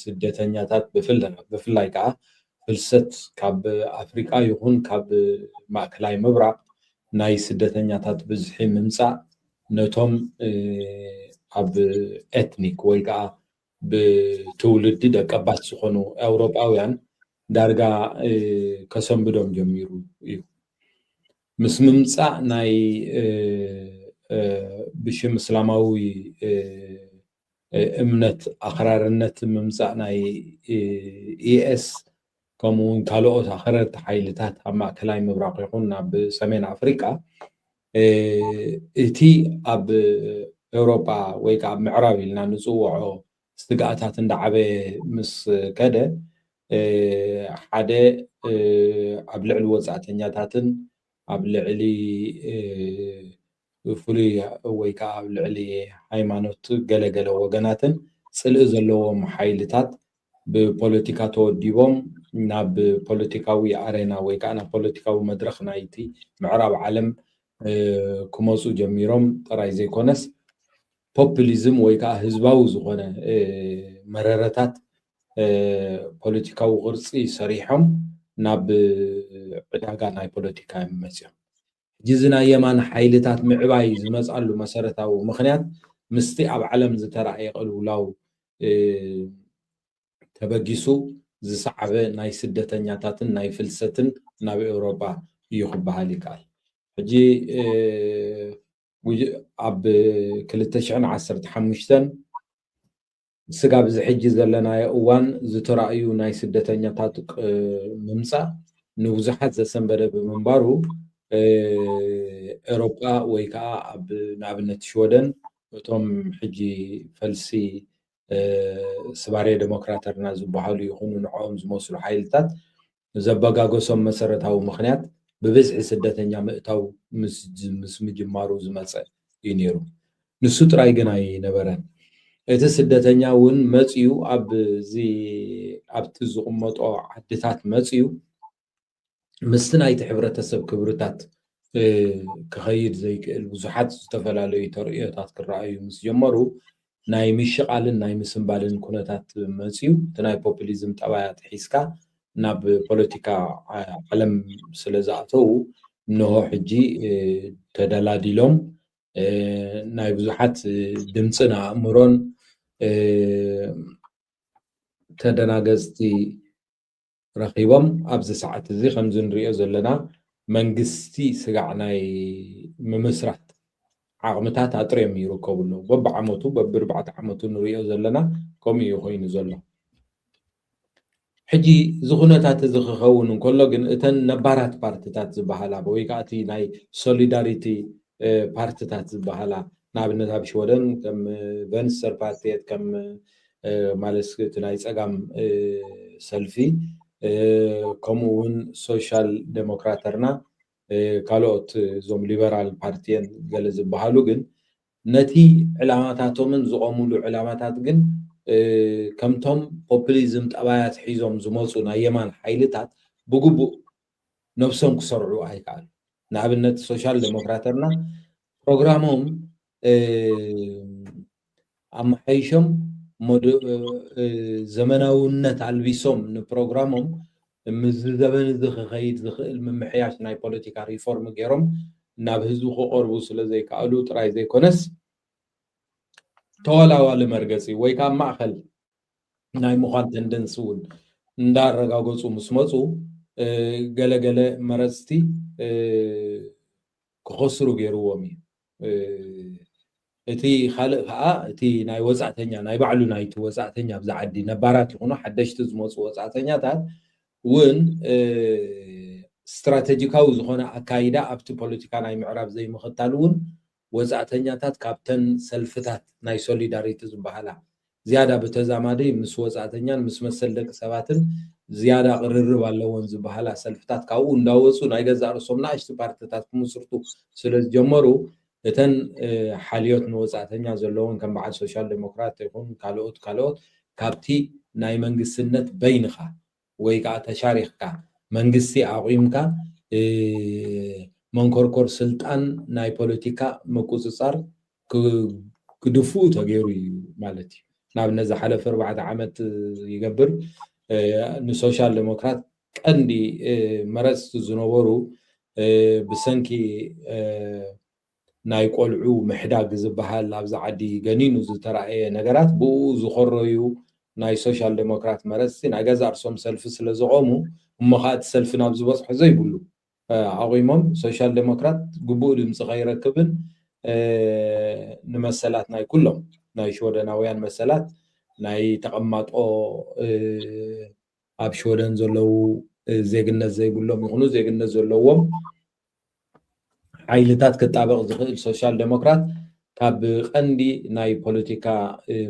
ስደተኛታት ብፍላ-፣ ብፍላይ ከዓ ፍልሰት ካብ ኣፍሪቃ ይኹን ካብ ማእከላይ ምብራቕ ናይ ስደተኛታት ብዝሒ ምምጻእ ነቶም ኣብ ኤትኒክ ወይ ከዓ ብትውልዲ ደቀባት ዝኾኑ ኤውሮጳውያን ዳርጋ ከሰንብዶም ጀሚሩ እዩ። ምስ ምምጻእ ናይ ብሽም እስላማዊ እምነት ኣኽራርነት ምምጻእ ናይ ኢኤስ ከምኡ እውን ካልኦት ኣኽረርቲ ሓይልታት ኣብ ማእከላይ ምብራቕ ይኹን ኣብ ሰሜን ኣፍሪቃ እቲ ኣብ ኤውሮጳ ወይ ከዓ ኣብ ምዕራብ ኢልና ንጽውዖ ስግኣታት እንዳዓበየ ምስ ከደ ሓደ ኣብ ልዕሊ ወጻእተኛታትን ኣብ ልዕሊ ፍሉይ ወይ ከዓ ኣብ ልዕሊ ሃይማኖት ገለገለ ወገናትን ጽልኢ ዘለዎም ሓይልታት ብፖለቲካ ተወዲቦም ናብ ፖለቲካዊ ኣሬና ወይ ከዓ ናብ ፖለቲካዊ መድረኽ ናይቲ ምዕራብ ዓለም ክመፁ ጀሚሮም ጥራይ ዘይኮነስ ፖፕሊዝም ወይ ከዓ ህዝባዊ ዝኾነ መረረታት ፖለቲካዊ ቅርፂ ሰሪሖም ናብ ዕዳጋ ናይ ፖለቲካ እዮም መፅኦም። ሕጂ እዚ ናይ የማን ሓይልታት ምዕባይ ዝመፅኣሉ መሰረታዊ ምኽንያት ምስቲ ኣብ ዓለም ዝተረኣየ ቅልውላው ተበጊሱ ዝሰዓበ ናይ ስደተኛታትን ናይ ፍልሰትን ናብ ኤውሮጳ እዩ ክበሃል ይከኣል። ሕጂ ኣብ ክልተ ሽሕን ዓሰርተ ሓሙሽተን ስጋብ እዚ ሕጂ ዘለናዮ እዋን ዝተራእዩ ናይ ስደተኛታት ምምፃእ ንብዙሓት ዘሰንበደ ብምንባሩ ኤውሮጳ ወይ ከዓ ኣብ ንኣብነት ሽወደን እቶም ሕጂ ፈልሲ ስባርየ ዴሞክራተርና ዝበሃሉ ይኹኑ ንዕኦም ዝመስሉ ሓይልታት ዘበጋገሶም መሰረታዊ ምኽንያት ብብዝሒ ስደተኛ ምእታው ምስ ምጅማሩ ዝመፀ እዩ ነይሩ። ንሱ ጥራይ ግን ኣይነበረን። እቲ ስደተኛ እውን መፅዩ ኣብዚ ኣብቲ ዝቕመጦ ዓድታት መፅዩ ምስቲ ናይቲ ሕብረተሰብ ክብርታት ክኸይድ ዘይክእል ብዙሓት ዝተፈላለዩ ተርእዮታት ክረኣዩ ምስ ጀመሩ ናይ ምሽቓልን ናይ ምስንባልን ኩነታት መፅዩ እቲ ናይ ፖፕሊዝም ጠባያት ሒዝካ ናብ ፖለቲካ ዓለም ስለ ዝኣተዉ እንሆ ሕጂ ተደላዲሎም ናይ ብዙሓት ድምፅን ኣእምሮን ተደናገፅቲ ረኺቦም ኣብዚ ሰዓት እዚ ከምዚ ንሪኦ ዘለና መንግስቲ ስጋዕ ናይ ምምስራት ዓቕምታት ኣጥርዮም ይርከቡ ኣለዉ። በብዓመቱ በብርባዕተ ዓመቱ ንሪኦ ዘለና ከምኡ እዩ ኮይኑ ዘሎ። ሕጂ እዚ ኩነታት እዚ ክኸውን እንከሎ ግን እተን ነባራት ፓርትታት ዝበሃላ ወይ ከዓ እቲ ናይ ሶሊዳሪቲ ፓርቲታት ዝበሃላ፣ ንኣብነት ኣብ ሽወደን ከም ቨንስተር ፓርቲየት፣ ከም ማለት እቲ ናይ ፀጋም ሰልፊ፣ ከምኡ እውን ሶሻል ዴሞክራተርና፣ ካልኦት እዞም ሊበራል ፓርቲየን ገለ ዝበሃሉ ግን ነቲ ዕላማታቶምን ዝቆሙሉ ዕላማታት ግን ከምቶም ፖፕሊዝም ጠባያት ሒዞም ዝመፁ ናይ የማን ሓይልታት ብግቡእ ነብሶም ክሰርዑ ኣይከኣሉ። ንኣብነት ሶሻል ዴሞክራተርና ፕሮግራሞም ኣመሓይሾም፣ ዘመናውነት ኣልቢሶም ንፕሮግራሞም ምስ ዘበን እዚ ክኸይድ ዝኽእል ምምሕያሽ ናይ ፖለቲካ ሪፎርም ገይሮም ናብ ህዝቢ ክቐርቡ ስለ ዘይከኣሉ ጥራይ ዘይኮነስ፣ ተወላዋሊ መርገፂ ወይ ከዓ ማእኸል ናይ ምዃን ተንደንሲ እውን እንዳረጋገፁ ምስ መፁ፣ ገለገለ መረፅቲ ክኸስሩ ገይርዎም እዩ። እቲ ካልእ ከዓ እቲ ናይ ወፃእተኛ፣ ናይ ባዕሉ ናይቲ ወፃእተኛ ኣብዚ ዓዲ ነባራት ይኹኑ ሓደሽቲ ዝመፁ ወፃእተኛታት እውን ስትራቴጂካዊ ዝኾነ ኣካይዳ ኣብቲ ፖለቲካ ናይ ምዕራብ ዘይምኽታል እውን ወፃእተኛታት ካብተን ሰልፍታት ናይ ሶሊዳሪቲ ዝበሃላ ዝያዳ ብተዛማዲ ምስ ወፃእተኛን ምስ መሰል ደቂ ሰባትን ዝያዳ ቅርርብ ኣለዎን ዝበሃላ ሰልፍታት ካብኡ እንዳወፁ ናይ ገዛእ ርእሶም ንኣሽቱ ፓርቲታት ክምስርቱ ስለ ዝጀመሩ፣ እተን ሓልዮት ንወፃእተኛ ዘለዎን ከም በዓል ሶሻል ዴሞክራት ይኹን ካልኦት ካልኦት ካብቲ ናይ መንግስትነት በይንኻ ወይ ከዓ ተሻሪኽካ መንግስቲ ኣቑምካ መንኮርኮር ስልጣን ናይ ፖለቲካ ምቁፅፃር ክድፍኡ ተገይሩ እዩ ማለት እዩ። ንኣብነት ዝሓለፈ ኣርባዕተ ዓመት ይገብር ንሶሻል ዴሞክራት ቀንዲ መረፅቲ ዝነበሩ ብሰንኪ ናይ ቆልዑ ምሕዳግ ዝበሃል ኣብዚ ዓዲ ገኒኑ ዝተራእየ ነገራት ብኡ ዝኸረዩ ናይ ሶሻል ዴሞክራት መረፅቲ ናይ ገዛእ ርእሶም ሰልፊ ስለ ዝቆሙ እሞ ከዓ እቲ ሰልፊ ናብ ዝበፅሖ ዘይብሉ ኣቑሞም ሶሻል ዴሞክራት ግቡእ ድምፂ ከይረክብን ንመሰላት ናይ ኩሎም ናይ ሽወደናውያን መሰላት ናይ ተቐማጦ ኣብ ሽወደን ዘለዉ ዜግነት ዘይብሎም ይኹኑ ዜግነት ዘለዎም ሓይልታት ክጣበቕ ዝኽእል ሶሻል ዴሞክራት ካብ ቀንዲ ናይ ፖለቲካ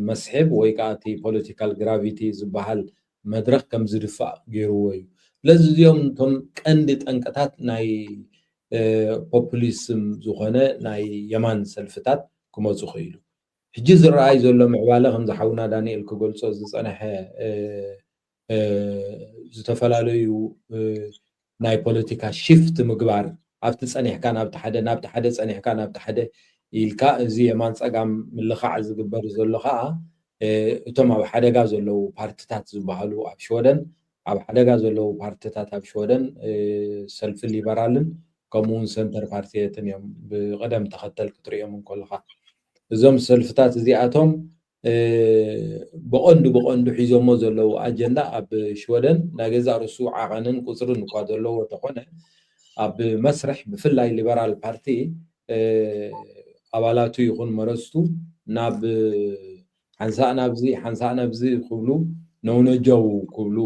መስሕብ ወይ ከዓ እቲ ፖለቲካል ግራቪቲ ዝበሃል መድረኽ ከም ዝድፋእ ገይርዎ እዩ። ስለዚ እዚኦም እቶም ቀንዲ ጠንቅታት ናይ ፖፑሊስም ዝኾነ ናይ የማን ሰልፍታት ክመፁ ክኢሉ። ሕጂ ዝረኣይ ዘሎ ምዕባለ ከምዚ ሓውና ዳንኤል ክገልፆ ዝፀነሐ ዝተፈላለዩ ናይ ፖለቲካ ሽፍት ምግባር ኣብቲ ፀኒሕካ ናብቲ ሓደ ናብቲ ሓደ ፀኒሕካ ናብቲ ሓደ ኢልካ እዚ የማን ፀጋም ምልኻዕ ዝግበር ዘሎ ከዓ እቶም ኣብ ሓደጋ ዘለዉ ፓርትታት ዝበሃሉ ኣብ ሽወደን ኣብ ሓደጋ ዘለዉ ፓርትታት ኣብ ሽወደን ሰልፊ ሊበራልን ከምኡ እውን ሰንተር ፓርቲየትን እዮም ብቅደም ተኸተል ክትሪኦም እንከለካ እዞም ሰልፍታት እዚኣቶም ብቐንዱ ብቐንዱ ሒዞሞ ዘለዉ ኣጀንዳ ኣብ ሽወደን ናይ ገዛእ ርእሱ ዓቐንን ቁፅርን እኳ ዘለዎ እንተኾነ ኣብ መስርሕ ብፍላይ ሊበራል ፓርቲ ኣባላቱ ይኹን መረፅቱ ናብ ሓንሳእ ናብዚ ሓንሳእ ናብዚ ክብሉ ነውነጀው ክብሉ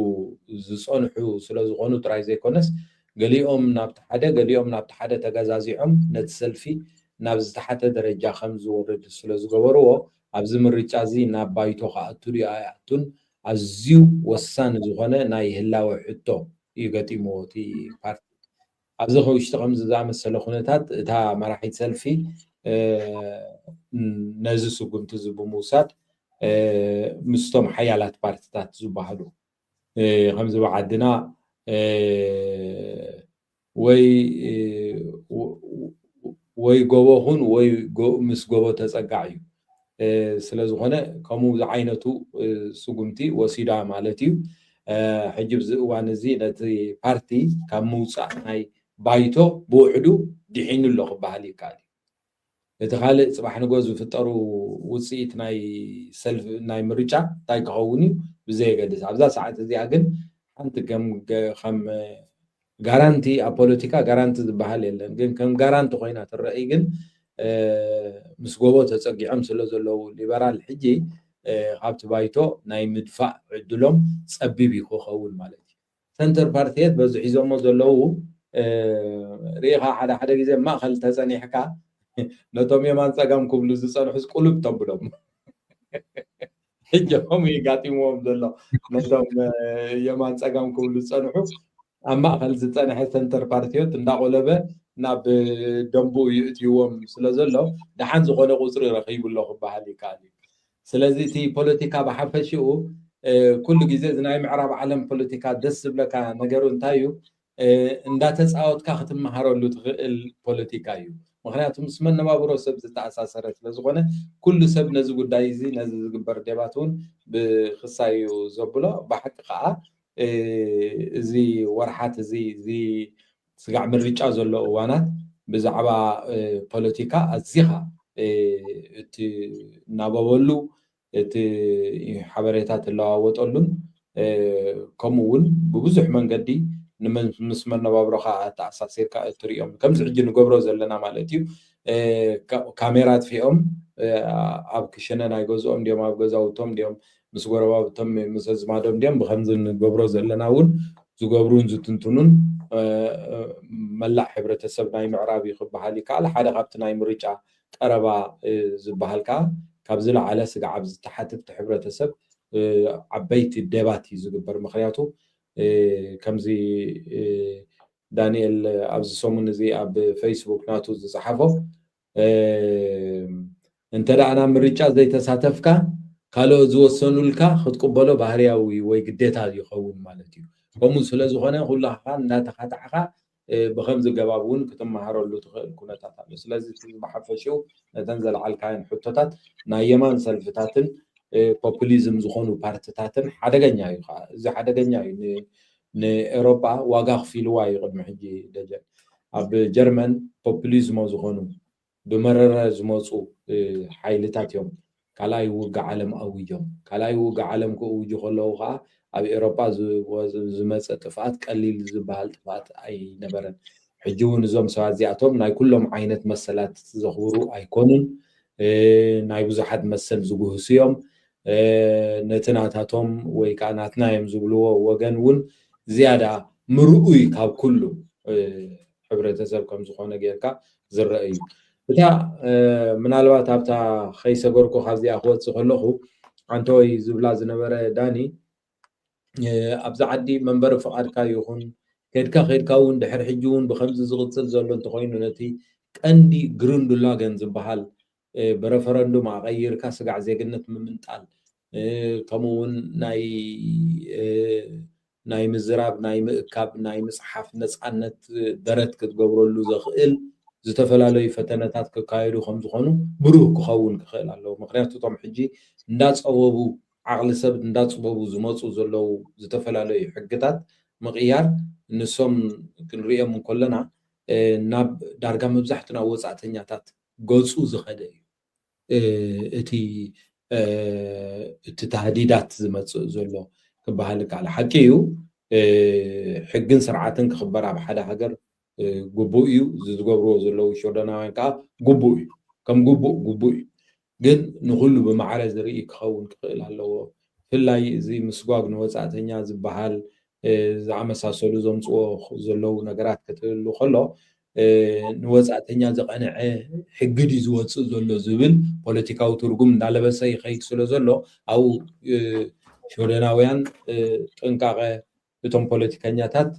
ዝፀንሑ ስለ ዝኾኑ ጥራይ ዘይኮነስ ገሊኦም ናብቲ ሓደ ገሊኦም ናብቲ ሓደ ተገዛዚዖም ነቲ ሰልፊ ናብ ዝተሓተ ደረጃ ከም ዝወርድ ስለ ዝገበርዎ ኣብዚ ምርጫ እዚ ናብ ባይቶ ክኣቱ ድዩ ኣይኣቱን ኣዝዩ ወሳኒ ዝኾነ ናይ ህላወ ሕቶ እዩ ገጢምዎ እቲ ፓርቲ። ኣብዚ ከውሽጢ ከምዚ ዝኣመሰለ ኩነታት እታ መራሒት ሰልፊ ነዚ ስጉምቲ እዚ ብምውሳድ ምስቶም ሓያላት ፓርትታት ዝበሃሉ ከምዚ ብዓድና ወይ ወይ ጎቦ ኹን ወይ ምስ ጎቦ ተፀጋዕ እዩ። ስለ ዝኾነ ከምኡ ዝዓይነቱ ስጉምቲ ወሲዳ ማለት እዩ። ሕጂ ብዚ እዋን እዚ ነቲ ፓርቲ ካብ ምውፃእ ናይ ባይቶ ብውሕዱ ድሒኑ ኣሎ ክበሃል ይከኣል እዩ። እቲ ካልእ ፅባሕ ንጎ ዝፍጠሩ ውፅኢት ናይ ሰልፍ ናይ ምርጫ እንታይ ክኸውን እዩ ብዘየገድስ ኣብዛ ሰዓት እዚኣ ግን ሓንቲ ከም ከም ጋራንቲ ኣብ ፖለቲካ ጋራንቲ ዝበሃል የለን ግን ከም ጋራንቲ ኮይና ትረአይ ግን ምስ ጎቦ ተፀጊዖም ስለ ዘለዉ ሊበራል ሕጂ ካብቲ ባይቶ ናይ ምድፋእ ዕድሎም ፀቢብ እዩ ክኸውን ማለት እዩ። ሰንተር ፓርቲየት በዚ ሒዞሞ ዘለዉ ርኢኻ ሓደ ሓደ ግዜ ማእኸል ተፀኒሕካ ነቶም የማን ጸጋም ክብሉ ዝጸንሑስ ቁልብ ተብሎም። ሕጂ ከምኡ እዩ ጋጢምዎም ዘሎ። ነቶም የማን ጸጋም ክብሉ ዝጸንሑ ኣብ ማእኸል ዝጸንሐ ሰንተር ፓርቲዮት እንዳቆለበ ናብ ደንቡ ይእትይዎም ስለ ዘሎ ደሓን ዝኾነ ቁፅሪ ረኺቡ ኣሎ ክበሃል ይከኣል እዩ። ስለዚ እቲ ፖለቲካ ብሓፈሽኡ ኩሉ ግዜ እዚ ናይ ምዕራብ ዓለም ፖለቲካ ደስ ዝብለካ ነገሩ እንታይ እዩ? እንዳተፃወትካ ክትመሃረሉ ትኽእል ፖለቲካ እዩ። ምክንያቱ ምስ መነባብሮ ሰብ ዝተኣሳሰረ ስለዝኾነ ኩሉ ሰብ ነዚ ጉዳይ እዚ ነዚ ዝግበር ደባት እውን ብክሳይ እዩ ዘብሎ። ብሓቂ ከዓ እዚ ወርሓት እዚ እዚ ስጋዕ ምርጫ ዘሎ እዋናት ብዛዕባ ፖለቲካ ኣዚኻ እትናበበሉ እቲ ሓበሬታ ትለዋወጠሉን ከምኡ እውን ብብዙሕ መንገዲ ምስ መነባብሮኻ ኣተኣሳሲርካ እትሪኦም ከምዚ ሕጂ ንገብሮ ዘለና ማለት እዩ። ካሜራ ኣጥፊኦም ኣብ ክሽነ ናይ ገዝኦም ድዮም ኣብ ገዛውቶም ድዮም ምስ ጎረባብቶም ምስ ኣዝማዶም ድዮም ብከምዚ ንገብሮ ዘለና እውን ዝገብሩን ዝትንትኑን መላእ ሕብረተሰብ ናይ ምዕራብ እዩ ክበሃል ይከኣል። ሓደ ካብቲ ናይ ምርጫ ቀረባ ዝበሃል ከዓ ካብ ዝለዓለ ስጋዕ ኣብ ዝተሓትት ሕብረተሰብ ዓበይቲ ደባት እዩ ዝግበር። ምክንያቱ ከምዚ ዳንኤል ኣብዚ ሰሙን እዚ ኣብ ፌስቡክ ናቱ ዝፀሓፎ እንተ ደኣ ናብ ምርጫ ዘይተሳተፍካ ካልኦት ዝወሰኑልካ ክትቅበሎ ባህርያዊ ወይ ግዴታ ይኸውን ማለት እዩ። ከምኡ ስለ ዝኾነ ኩላኻ እንዳተኻታዕኻ ብከምዚ ገባብ እውን ክትመሃረሉ ትኽእል ኩነታት ኣሎ። ስለዚ ብሓፈሽኡ ነተን ዘልዓልካየን ሕቶታት ናይ የማን ሰልፍታትን ፖፑሊዝም ዝኾኑ ፓርትታትን ሓደገኛ እዩ። እዚ ሓደገኛ እዩ። ንኤሮጳ ዋጋ ክፊልዋ እዩ። ቅድሚ ሕጂ ደጀን ኣብ ጀርመን ፖፑሊዝሞ ዝኾኑ ብመረረ ዝመፁ ሓይልታት እዮም ካልኣይ ውግእ ዓለም ኣዊጆም። ካልኣይ ውግእ ዓለም ክእውጁ ከለዉ ከዓ ኣብ ኤሮጳ ዝመፀ ጥፍኣት ቀሊል ዝበሃል ጥፍኣት ኣይነበረን። ሕጂ እውን እዞም ሰባት እዚኣቶም ናይ ኩሎም ዓይነት መሰላት ዘኽብሩ ኣይኮኑን። ናይ ብዙሓት መሰል ዝጉህሱ እዮም። ነቲ ናታቶም ወይ ከዓ ናትና እዮም ዝብልዎ ወገን እውን ዝያዳ ምርኡይ ካብ ኩሉ ሕብረተሰብ ከም ዝኾነ ጌርካ ዝረአ እዩ። እታ ምናልባት ኣብታ ከይሰገርኩ ካብዚኣ ክወፅእ ከለኹ ኣንተወይ ዝብላ ዝነበረ ዳኒ ኣብዚ ዓዲ መንበሪ ፍቓድካ ይኹን ከድካ ከድካ እውን ድሕር ሕጂ እውን ብከምዚ ዝቕፅል ዘሎ እንተኮይኑ ነቲ ቀንዲ ግርንዱላገን ዝበሃል ብረፈረንዱም ኣቐይርካ ስጋዕ ዜግነት ምምንጣል ከምኡ እውን ናይ ናይ ምዝራብ ናይ ምእካብ ናይ ምፅሓፍ ነፃነት ደረት ክትገብረሉ ዘኽእል ዝተፈላለዩ ፈተነታት ክካየዱ ከም ዝኾኑ ብሩህ ክኸውን ክኽእል ኣለዎ። ምክንያቱ እቶም ሕጂ እንዳፀበቡ ዓቕሊ ሰብ እንዳፅበቡ ዝመፁ ዘለዉ ዝተፈላለዩ ሕግታት ምቕያር ንሶም ክንሪኦም እንከለና ናብ ዳርጋ መብዛሕትና ወፃእተኛታት ገፁ ዝኸደ እዩ። እቲ እቲ ታህዲዳት ዝመፅእ ዘሎ ክበሃል ይከኣል። ሓቂ እዩ ሕግን ስርዓትን ክኽበር ኣብ ሓደ ሃገር ግቡእ እዩ። እዚ ዝገብርዎ ዘለዉ ሽወደናውያን ከዓ ግቡእ እዩ። ከም ግቡእ ግቡእ እዩ። ግን ንኩሉ ብማዕረ ዝርኢ ክኸውን ክኽእል ኣለዎ። ብፍላይ እዚ ምስጓግ ንወፃእተኛ ዝበሃል ዝኣመሳሰሉ ዘምፅዎ ዘለዉ ነገራት ክትህሉ ከሎ ንወፃእተኛ ዝቐንዐ ሕጊ ድዩ ዝወፅእ ዘሎ ዝብል ፖለቲካዊ ትርጉም እንዳለበሰ ይኸይድ ስለ ዘሎ ኣብኡ ሽወደናውያን ጥንቃቐ እቶም ፖለቲከኛታት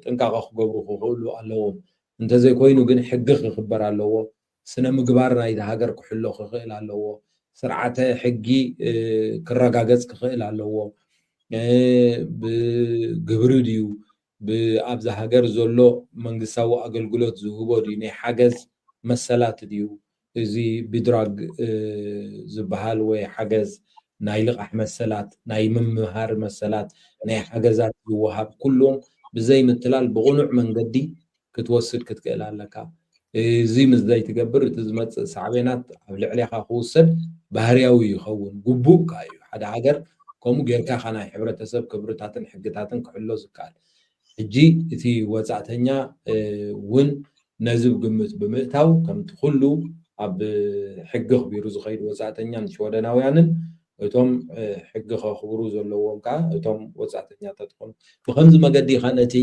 ጥንቃቐ ክገብሩ ክኽእሉ ኣለዎም። እንተዘይኮይኑ ግን ሕጊ ክኽበር ኣለዎ። ስነ ምግባር ናይቲ ሃገር ክሕሎ ክኽእል ኣለዎ። ስርዓተ ሕጊ ክረጋገፅ ክኽእል ኣለዎ። ብግብሪ ድዩ ብኣብዛ ሃገር ዘሎ መንግስታዊ ኣገልግሎት ዝህቦ ድዩ ናይ ሓገዝ መሰላት ድዩ እዚ ብድራግ ዝበሃል ወይ ሓገዝ ናይ ልቓሕ መሰላት ናይ ምምሃር መሰላት ናይ ሓገዛት ዝወሃብ ኩሎም ብዘይ ምትላል ብቕኑዕ መንገዲ ክትወስድ ክትክእል ኣለካ። እዚ ምስ ዘይትገብር እቲ ዝመፅእ ሳዕቤናት ኣብ ልዕሌኻ ክውሰድ ባህርያዊ ይኸውን። ግቡእ ከዓ እዩ ሓደ ሃገር ከምኡ ጌርካ ኢኻ ናይ ሕብረተሰብ ክብርታትን ሕግታትን ክሕሎ ዝከኣል። ሕጂ እቲ ወፃእተኛ እውን ነዚ ግምት ብምእታው ከምቲ ኩሉ ኣብ ሕጊ ኣኽቢሩ ዝኸይድ ወፃእተኛን ሽወደናውያንን እቶም ሕጊ ከኽብሩ ዘለዎም ከዓ እቶም ወፃእተኛታት ይኾኑ። ብከምዚ መገዲ ኢኻ ነቲ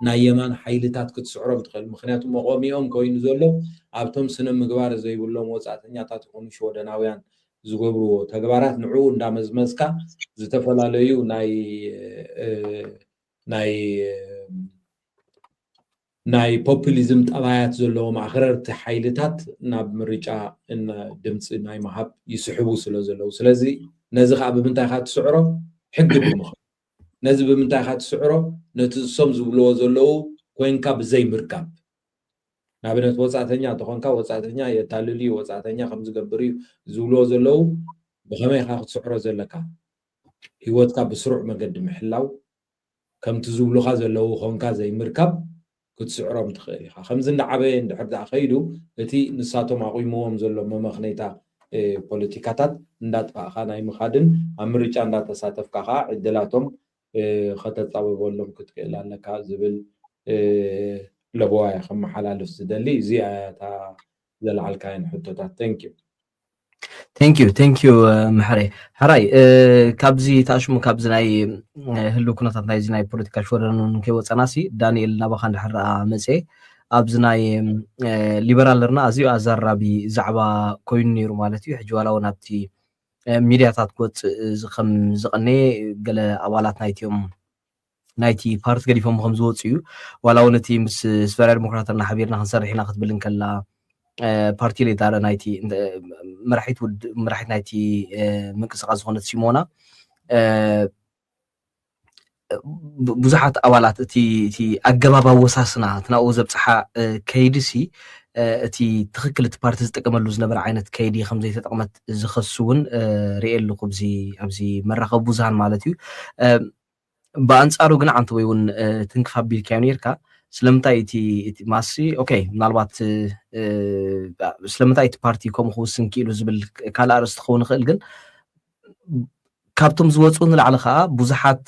ናይ የማን ሓይልታት ክትስዕሮም ትኽእል። ምክንያቱ መቆሚኦም ኮይኑ ዘሎ ኣብቶም ስነ ምግባር ዘይብሎም ወፃእተኛታት ይኾኑ ሽወደናውያን ዝገብርዎ ተግባራት ንዕኡ እንዳመዝመዝካ ዝተፈላለዩ ናይ ናይ ናይ ፖፑሊዝም ጠባያት ዘለዎም ኣኽረርቲ ሓይልታት ናብ ምርጫ ድምፂ ናይ ምሃብ ይስሕቡ ስለ ዘለዉ፣ ስለዚ ነዚ ከዓ ብምንታይ ኢካ ትስዕሮ? ሕጊ ብምኽባር። ነዚ ብምንታይ ኢካ ትስዕሮ? ነቲ እሶም ዝብልዎ ዘለዉ ኮይንካ ብዘይ ምርካብ። ንኣብነት ወፃእተኛ እንተኾንካ ወፃእተኛ የታልል እዩ፣ ወፃእተኛ ከምዝገብር እዩ ዝብልዎ ዘለዉ ብኸመይ ኢካ ክትስዕሮ ዘለካ? ህይወትካ ብስሩዕ መገዲ ምሕላው ከምቲ ዝብሉኻ ዘለዉ ኾንካ ዘይምርካብ ክትስዕሮም ትኽእል ኢኻ። ከምዚ እንዳዓበየ እንድሕር ደኣ ከይዱ እቲ ንሳቶም ኣቑሞዎም ዘሎ መመኽነይታ ፖለቲካታት እንዳጥፋእኻ ናይ ምኻድን ኣብ ምርጫ እንዳተሳተፍካ ከዓ ዕድላቶም ከተፃብበሎም ክትክእል ኣለካ ዝብል ለበዋ እየ ከመሓላልፍ ዝደሊ። እዚኣ እያ እታ ዘልዓልካየን ሕቶታት። Thank you። Thank you, thank you ምሕረይ። ሕራይ ካብዚ ተኣሽሙ ካብዚ ናይ ህልው ኩነታት ናይዚ ናይ ፖለቲካ ሽወደን እውን ከይወፀና ሲ ዳንኤል ናባኻ እንድሕር ደኣ መፅኤ ኣብዚ ናይ ሊበራል ርና ኣዝዩ ኣዛራቢ ዛዕባ ኮይኑ ነይሩ ማለት እዩ። ሕጂ ዋላ እውን ኣብቲ ሚድያታት ክወፅእ ከም ዝቐነየ ገለ ኣባላት ናይቲኦም ናይቲ ፓርቲ ገዲፎም ከም ዝወፁ እዩ። ዋላ እውን እቲ ምስ ስቨርያ ዲሞክራተርና ሓቢርና ክንሰርሕ ኢና ክትብል እንከላ ፓርቲ ሌዳረ ናይቲ መራሒት ውድ መራሒት ናይቲ ምንቅስቃስ ዝኾነት ሲሞና ብዙሓት ኣባላት እቲ እቲ ኣገባብ ኣወሳስና እቲ ናብኡ ዘብፅሓ ከይዲ ሲ እቲ ትኽክል እቲ ፓርቲ ዝጥቀመሉ ዝነበረ ዓይነት ከይዲ ከም ዘይተጠቕመት ዝኸሱ እውን ርኤ ኣለኹ ኣብዚ መራኸቢ ብዙሃን ማለት እዩ። ብኣንፃሩ ግን ዓንተ ወይ እውን ትንክፍ ኣቢልካዮ ነርካ ስለምንታይ እቲ እቲ ማሲ ኦኬ ምናልባት ስለምንታይ እቲ ፓርቲ ከምኡ ክውስን ክኢሉ ዝብል ካልእ ኣርእስቲ ክኸውን ይኽእል ግን ካብቶም ዝወፁ ንላዕሊ ከዓ ብዙሓት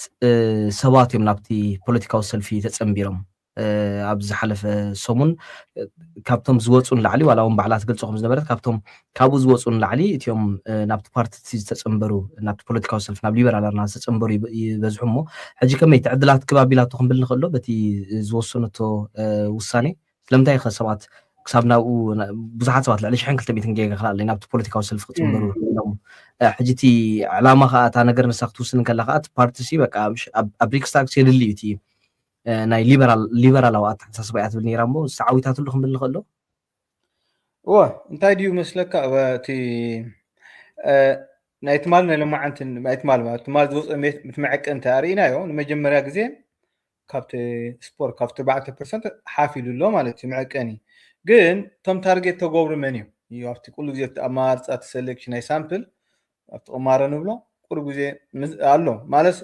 ሰባት እዮም ናብቲ ፖለቲካዊ ሰልፊ ተፀንቢሮም ኣብ ዝሓለፈ ሰሙን ካብቶም ዝወፁ ንላዕሊ ዋላ እውን ባዕላ ትገልፆ ከም ዝነበረት ካብቶም ካብኡ ዝወፁ ንላዕሊ እቲኦም ናብቲ ፓርቲ ዝተፀንበሩ ናብቲ ፖለቲካዊ ሰልፊ ናብ ሊበራል ኣርና ዝተፀንበሩ ይበዝሑ እሞ ሕጂ ከመይ ትዕድላት ክብ ኣቢላቶ ክንብል ንኽእሎ በቲ ዝወሰነቶ ውሳኔ ስለምንታይ ከ ሰባት ክሳብ ናብኡ ብዙሓት ሰባት ልዕሊ ሽሕን ክልተ ሚእትን ጌጋ ክላለ ናብቲ ፖለቲካዊ ሰልፊ ክፅንበሩ ኢሎም ሕጂ እቲ ዕላማ ከዓ እታ ነገር ንሳ ክትውስን ከላ ከዓ እቲ ፓርቲ ሲ በቃ ኣብ ሪክስታግ የድሊ እዩ እቲ ናይ ሊበራላዊ ኣተሓሳስባ እያ ትብል ነይራ እሞ ዝተዓዊታትሉ ክንብል ንኽእሎ እወ እንታይ ድዩ መስለካ እቲ ናይ ትማል ናይ ሎማዓንትን ናይ ትማል ማለት ትማል ዝወፀ ምትመዐቀ እንተ ኣርኢናዮ ንመጀመርያ ግዜ ካብቲ ስፖርት ካብቲ ኣርባዕተ ፐርሰንት ሓፍ ኢሉ ኣሎ ማለት እዩ መዐቀኒ ግን እቶም ታርጌት ተገብሩ መን እዩ እዩ ኣብቲ ኩሉ ግዜ ኣብቲ ኣማርፃ እቲ ሴሌክሽን ናይ ሳምፕል ኣብቲ ቅማረ ንብሎ ቁሩብ ግዜ ኣሎ ማለት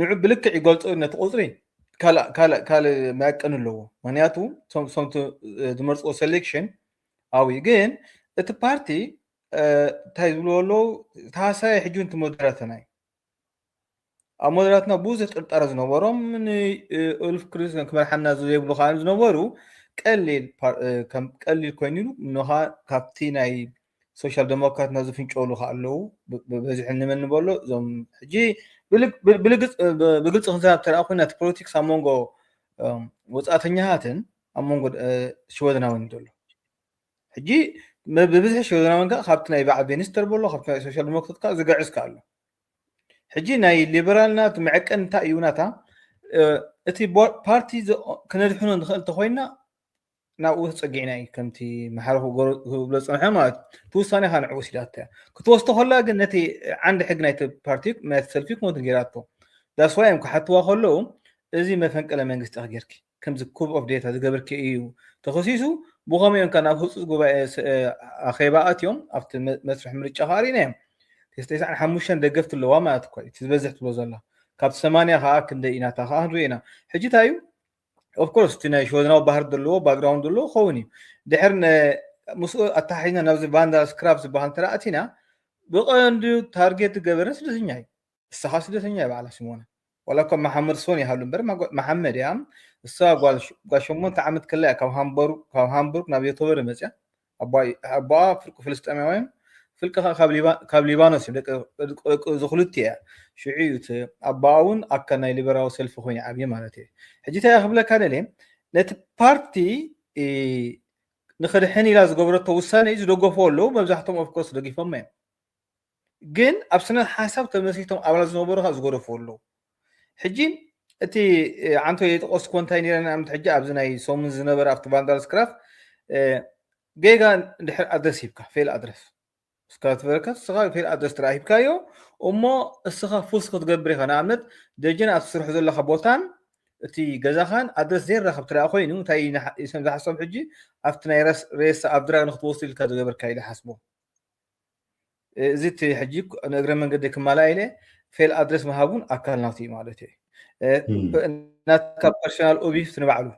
ንዑ ብልክዕ ይገልፆ ነቲ ቁፅሪ ካልእ መዐቀኒ ኣለዎ ምክንያቱ ዝመርፅዎ ሴሌክሽን ኣብዩ ግን እቲ ፓርቲ እንታይ ዝብልዎ ኣለዉ ተሃሳየ ሕጂ እቲ ሞደራተና እዩ ኣብ ሞደራትና ብዙሕ ጥርጣረ ዝነበሮም ንእልፍ ክርስቲያን ክመርሓና ዘይብሉ ከዓ ዝነበሩ ቀሊል ቀሊል ኮይኑ ምኖኻ ካብቲ ናይ ሶሻል ዴሞክራትና ዝፍንጨሉ ከዓ ኣለዉ በዝሒ ንመን ንበሎ እዞም ሕጂ ብግልፂ ክንዛብ ተደኣ ኮይና እቲ ፖለቲክስ ኣብ መንጎ ወፃእተኛታትን ኣብ መንጎ ሽወደናውን ዘሎ ሕጂ ብብዝሒ ሽወደናውን ከዓ ካብቲ ናይ በዓል ቬኒስተር በሎ ካብቲ ናይ ሶሻል ዴሞክራት ከዓ ዝገዕዝ ከዓ ኣሎ ሕጂ ናይ ሊበራልና እቲ መዐቀን እንታይ እዩ ናታ እቲ ፓርቲ ክነድሕኖ ንኽእል እንተኮይና ናብኡ ተፀጊዕና እዩ ከምቲ መሓሪ ክብሎ ዝፀንሐ ማለት እቲ ውሳኔ ካ ንዕኡ ወሲዳቶ እያ ክትወስዶ ከላ ግን ነቲ ዓንዲ ሕጊ ናይቲ ፓርቲ ናይቲ ሰልፊ ክሞት ገይራቶ ዳስዋ እዮም ክሓትዋ ከለዉ እዚ መፈንቅለ መንግስቲ ጌርኪ ከምዚ ኩብ ኦፍ ዴታ ዝገብርኪ እዩ ተኸሲሱ ብኸመይ እዮም ናብ ህፁፅ ጉባኤ ኣኼባ ኣትዮም ኣብቲ መስርሕ ምርጫ ከዓ ርኢና እዮም ተስዓን ሓሙሽተን ደገፍቲ ኣለዋ ማለት እኮ እቲ ዝበዝሕ ትብሎ ዘላ ካብ ሰማንያ ከዓ ክንደይ ኢናታ ከዓ ክንርኢ ኢና ሕጂ እንታይ እዩ ኦፍኮርስ እቲ ናይ ሽወደናዊ ባህር ዘለዎ ባክግራውንድ ዘለዎ ክኸውን እዩ ድሕር ምስኡ ኣተሓሒዝና ናብዚ ቫንዳ ስክራብ ዝበሃል እንተ ኣቲና ብቐንዱ ታርጌት ዝገበረ ስደተኛ እዩ ንስኻ ስደተኛ እያ በዓላ ሲሞና ዋላ እኳ መሓመድ ሶን ይሃሉ እምበር መሓመድ እያ እሳ ጓል ሸሞንተ ዓመት ከላ እያ ካብ ሃምቡርግ ናብ ዮቶበሪ መፅያ ኣቦኣ ፍርቂ ፍልስጤማውያን ፍልቅኻ ካብ ሊባ- ካብ ሊባኖስ እዮም። ደቂ ደቂ እዚ ክልቲኡ እያ። ሽዑ እዩ እቲ ኣቦኣ እውን ኣካል ናይ ሊበራዊ ሰልፊ ኮይኑ ዓብየ ማለት እዩ። ሕጂ እንታይ ክብለካ ደልየ፣ ነቲ ፓርቲ እ፣ ንክድሕን ኢላ ዝገበረቶ ውሳነ እዩ ዝደገፉ ኣለዉ። መብዛሕቶም ኦፍኮርስ ደጊፎም እዮም። ግን ኣብ ስነ ሓሳብ ተመስሪቶም ኣባላት ዝነበሩ ከዓ ዝገደፉ ኣለዉ። ሕጂ እቲ እ፣ ዓንቶ የጠቀስኩ እንታይ ነረ ንኣብነት ሕጂ ኣብዚ ናይ ሰሙን ዝነበረ ኣብቲ ቫንዳል ስክራፍ እ፣ ጌጋ እንድሕር ኣድረስ ሂብካ ፌል ኣድረስ እስካ ትበረከት እስኻ ፌል ኣድረስ ትረኣ ሂብካዮ እሞ እስኻ ፉስ ክትገብር ኢኻ። ንኣብነት ደጀን ኣብ ትስርሑ ዘለኻ ቦታን እቲ ገዛኻን ኣድረስ ዘይራኸብ ትረኣ ኮይኑ እንታይ ይንሓ- ይሰም ዝሓሰብ ሕጂ ኣብቲ ናይ ረስ- ሬሳ ኣብ ድራግ ንክትወስዱ ኢልካ ዝገበርካ ኢለ ሓስቦ። እዚ እቲ ሕጂ ንእግረ መንገዲ ክማላ ኢለ ፌል ኣድረስ ምሃቡን ኣካል ናቱ እዩ ማለት እዩ። እ፣ ም። ናትካ ፐርሶናል ኦቢስ ንባዕሉ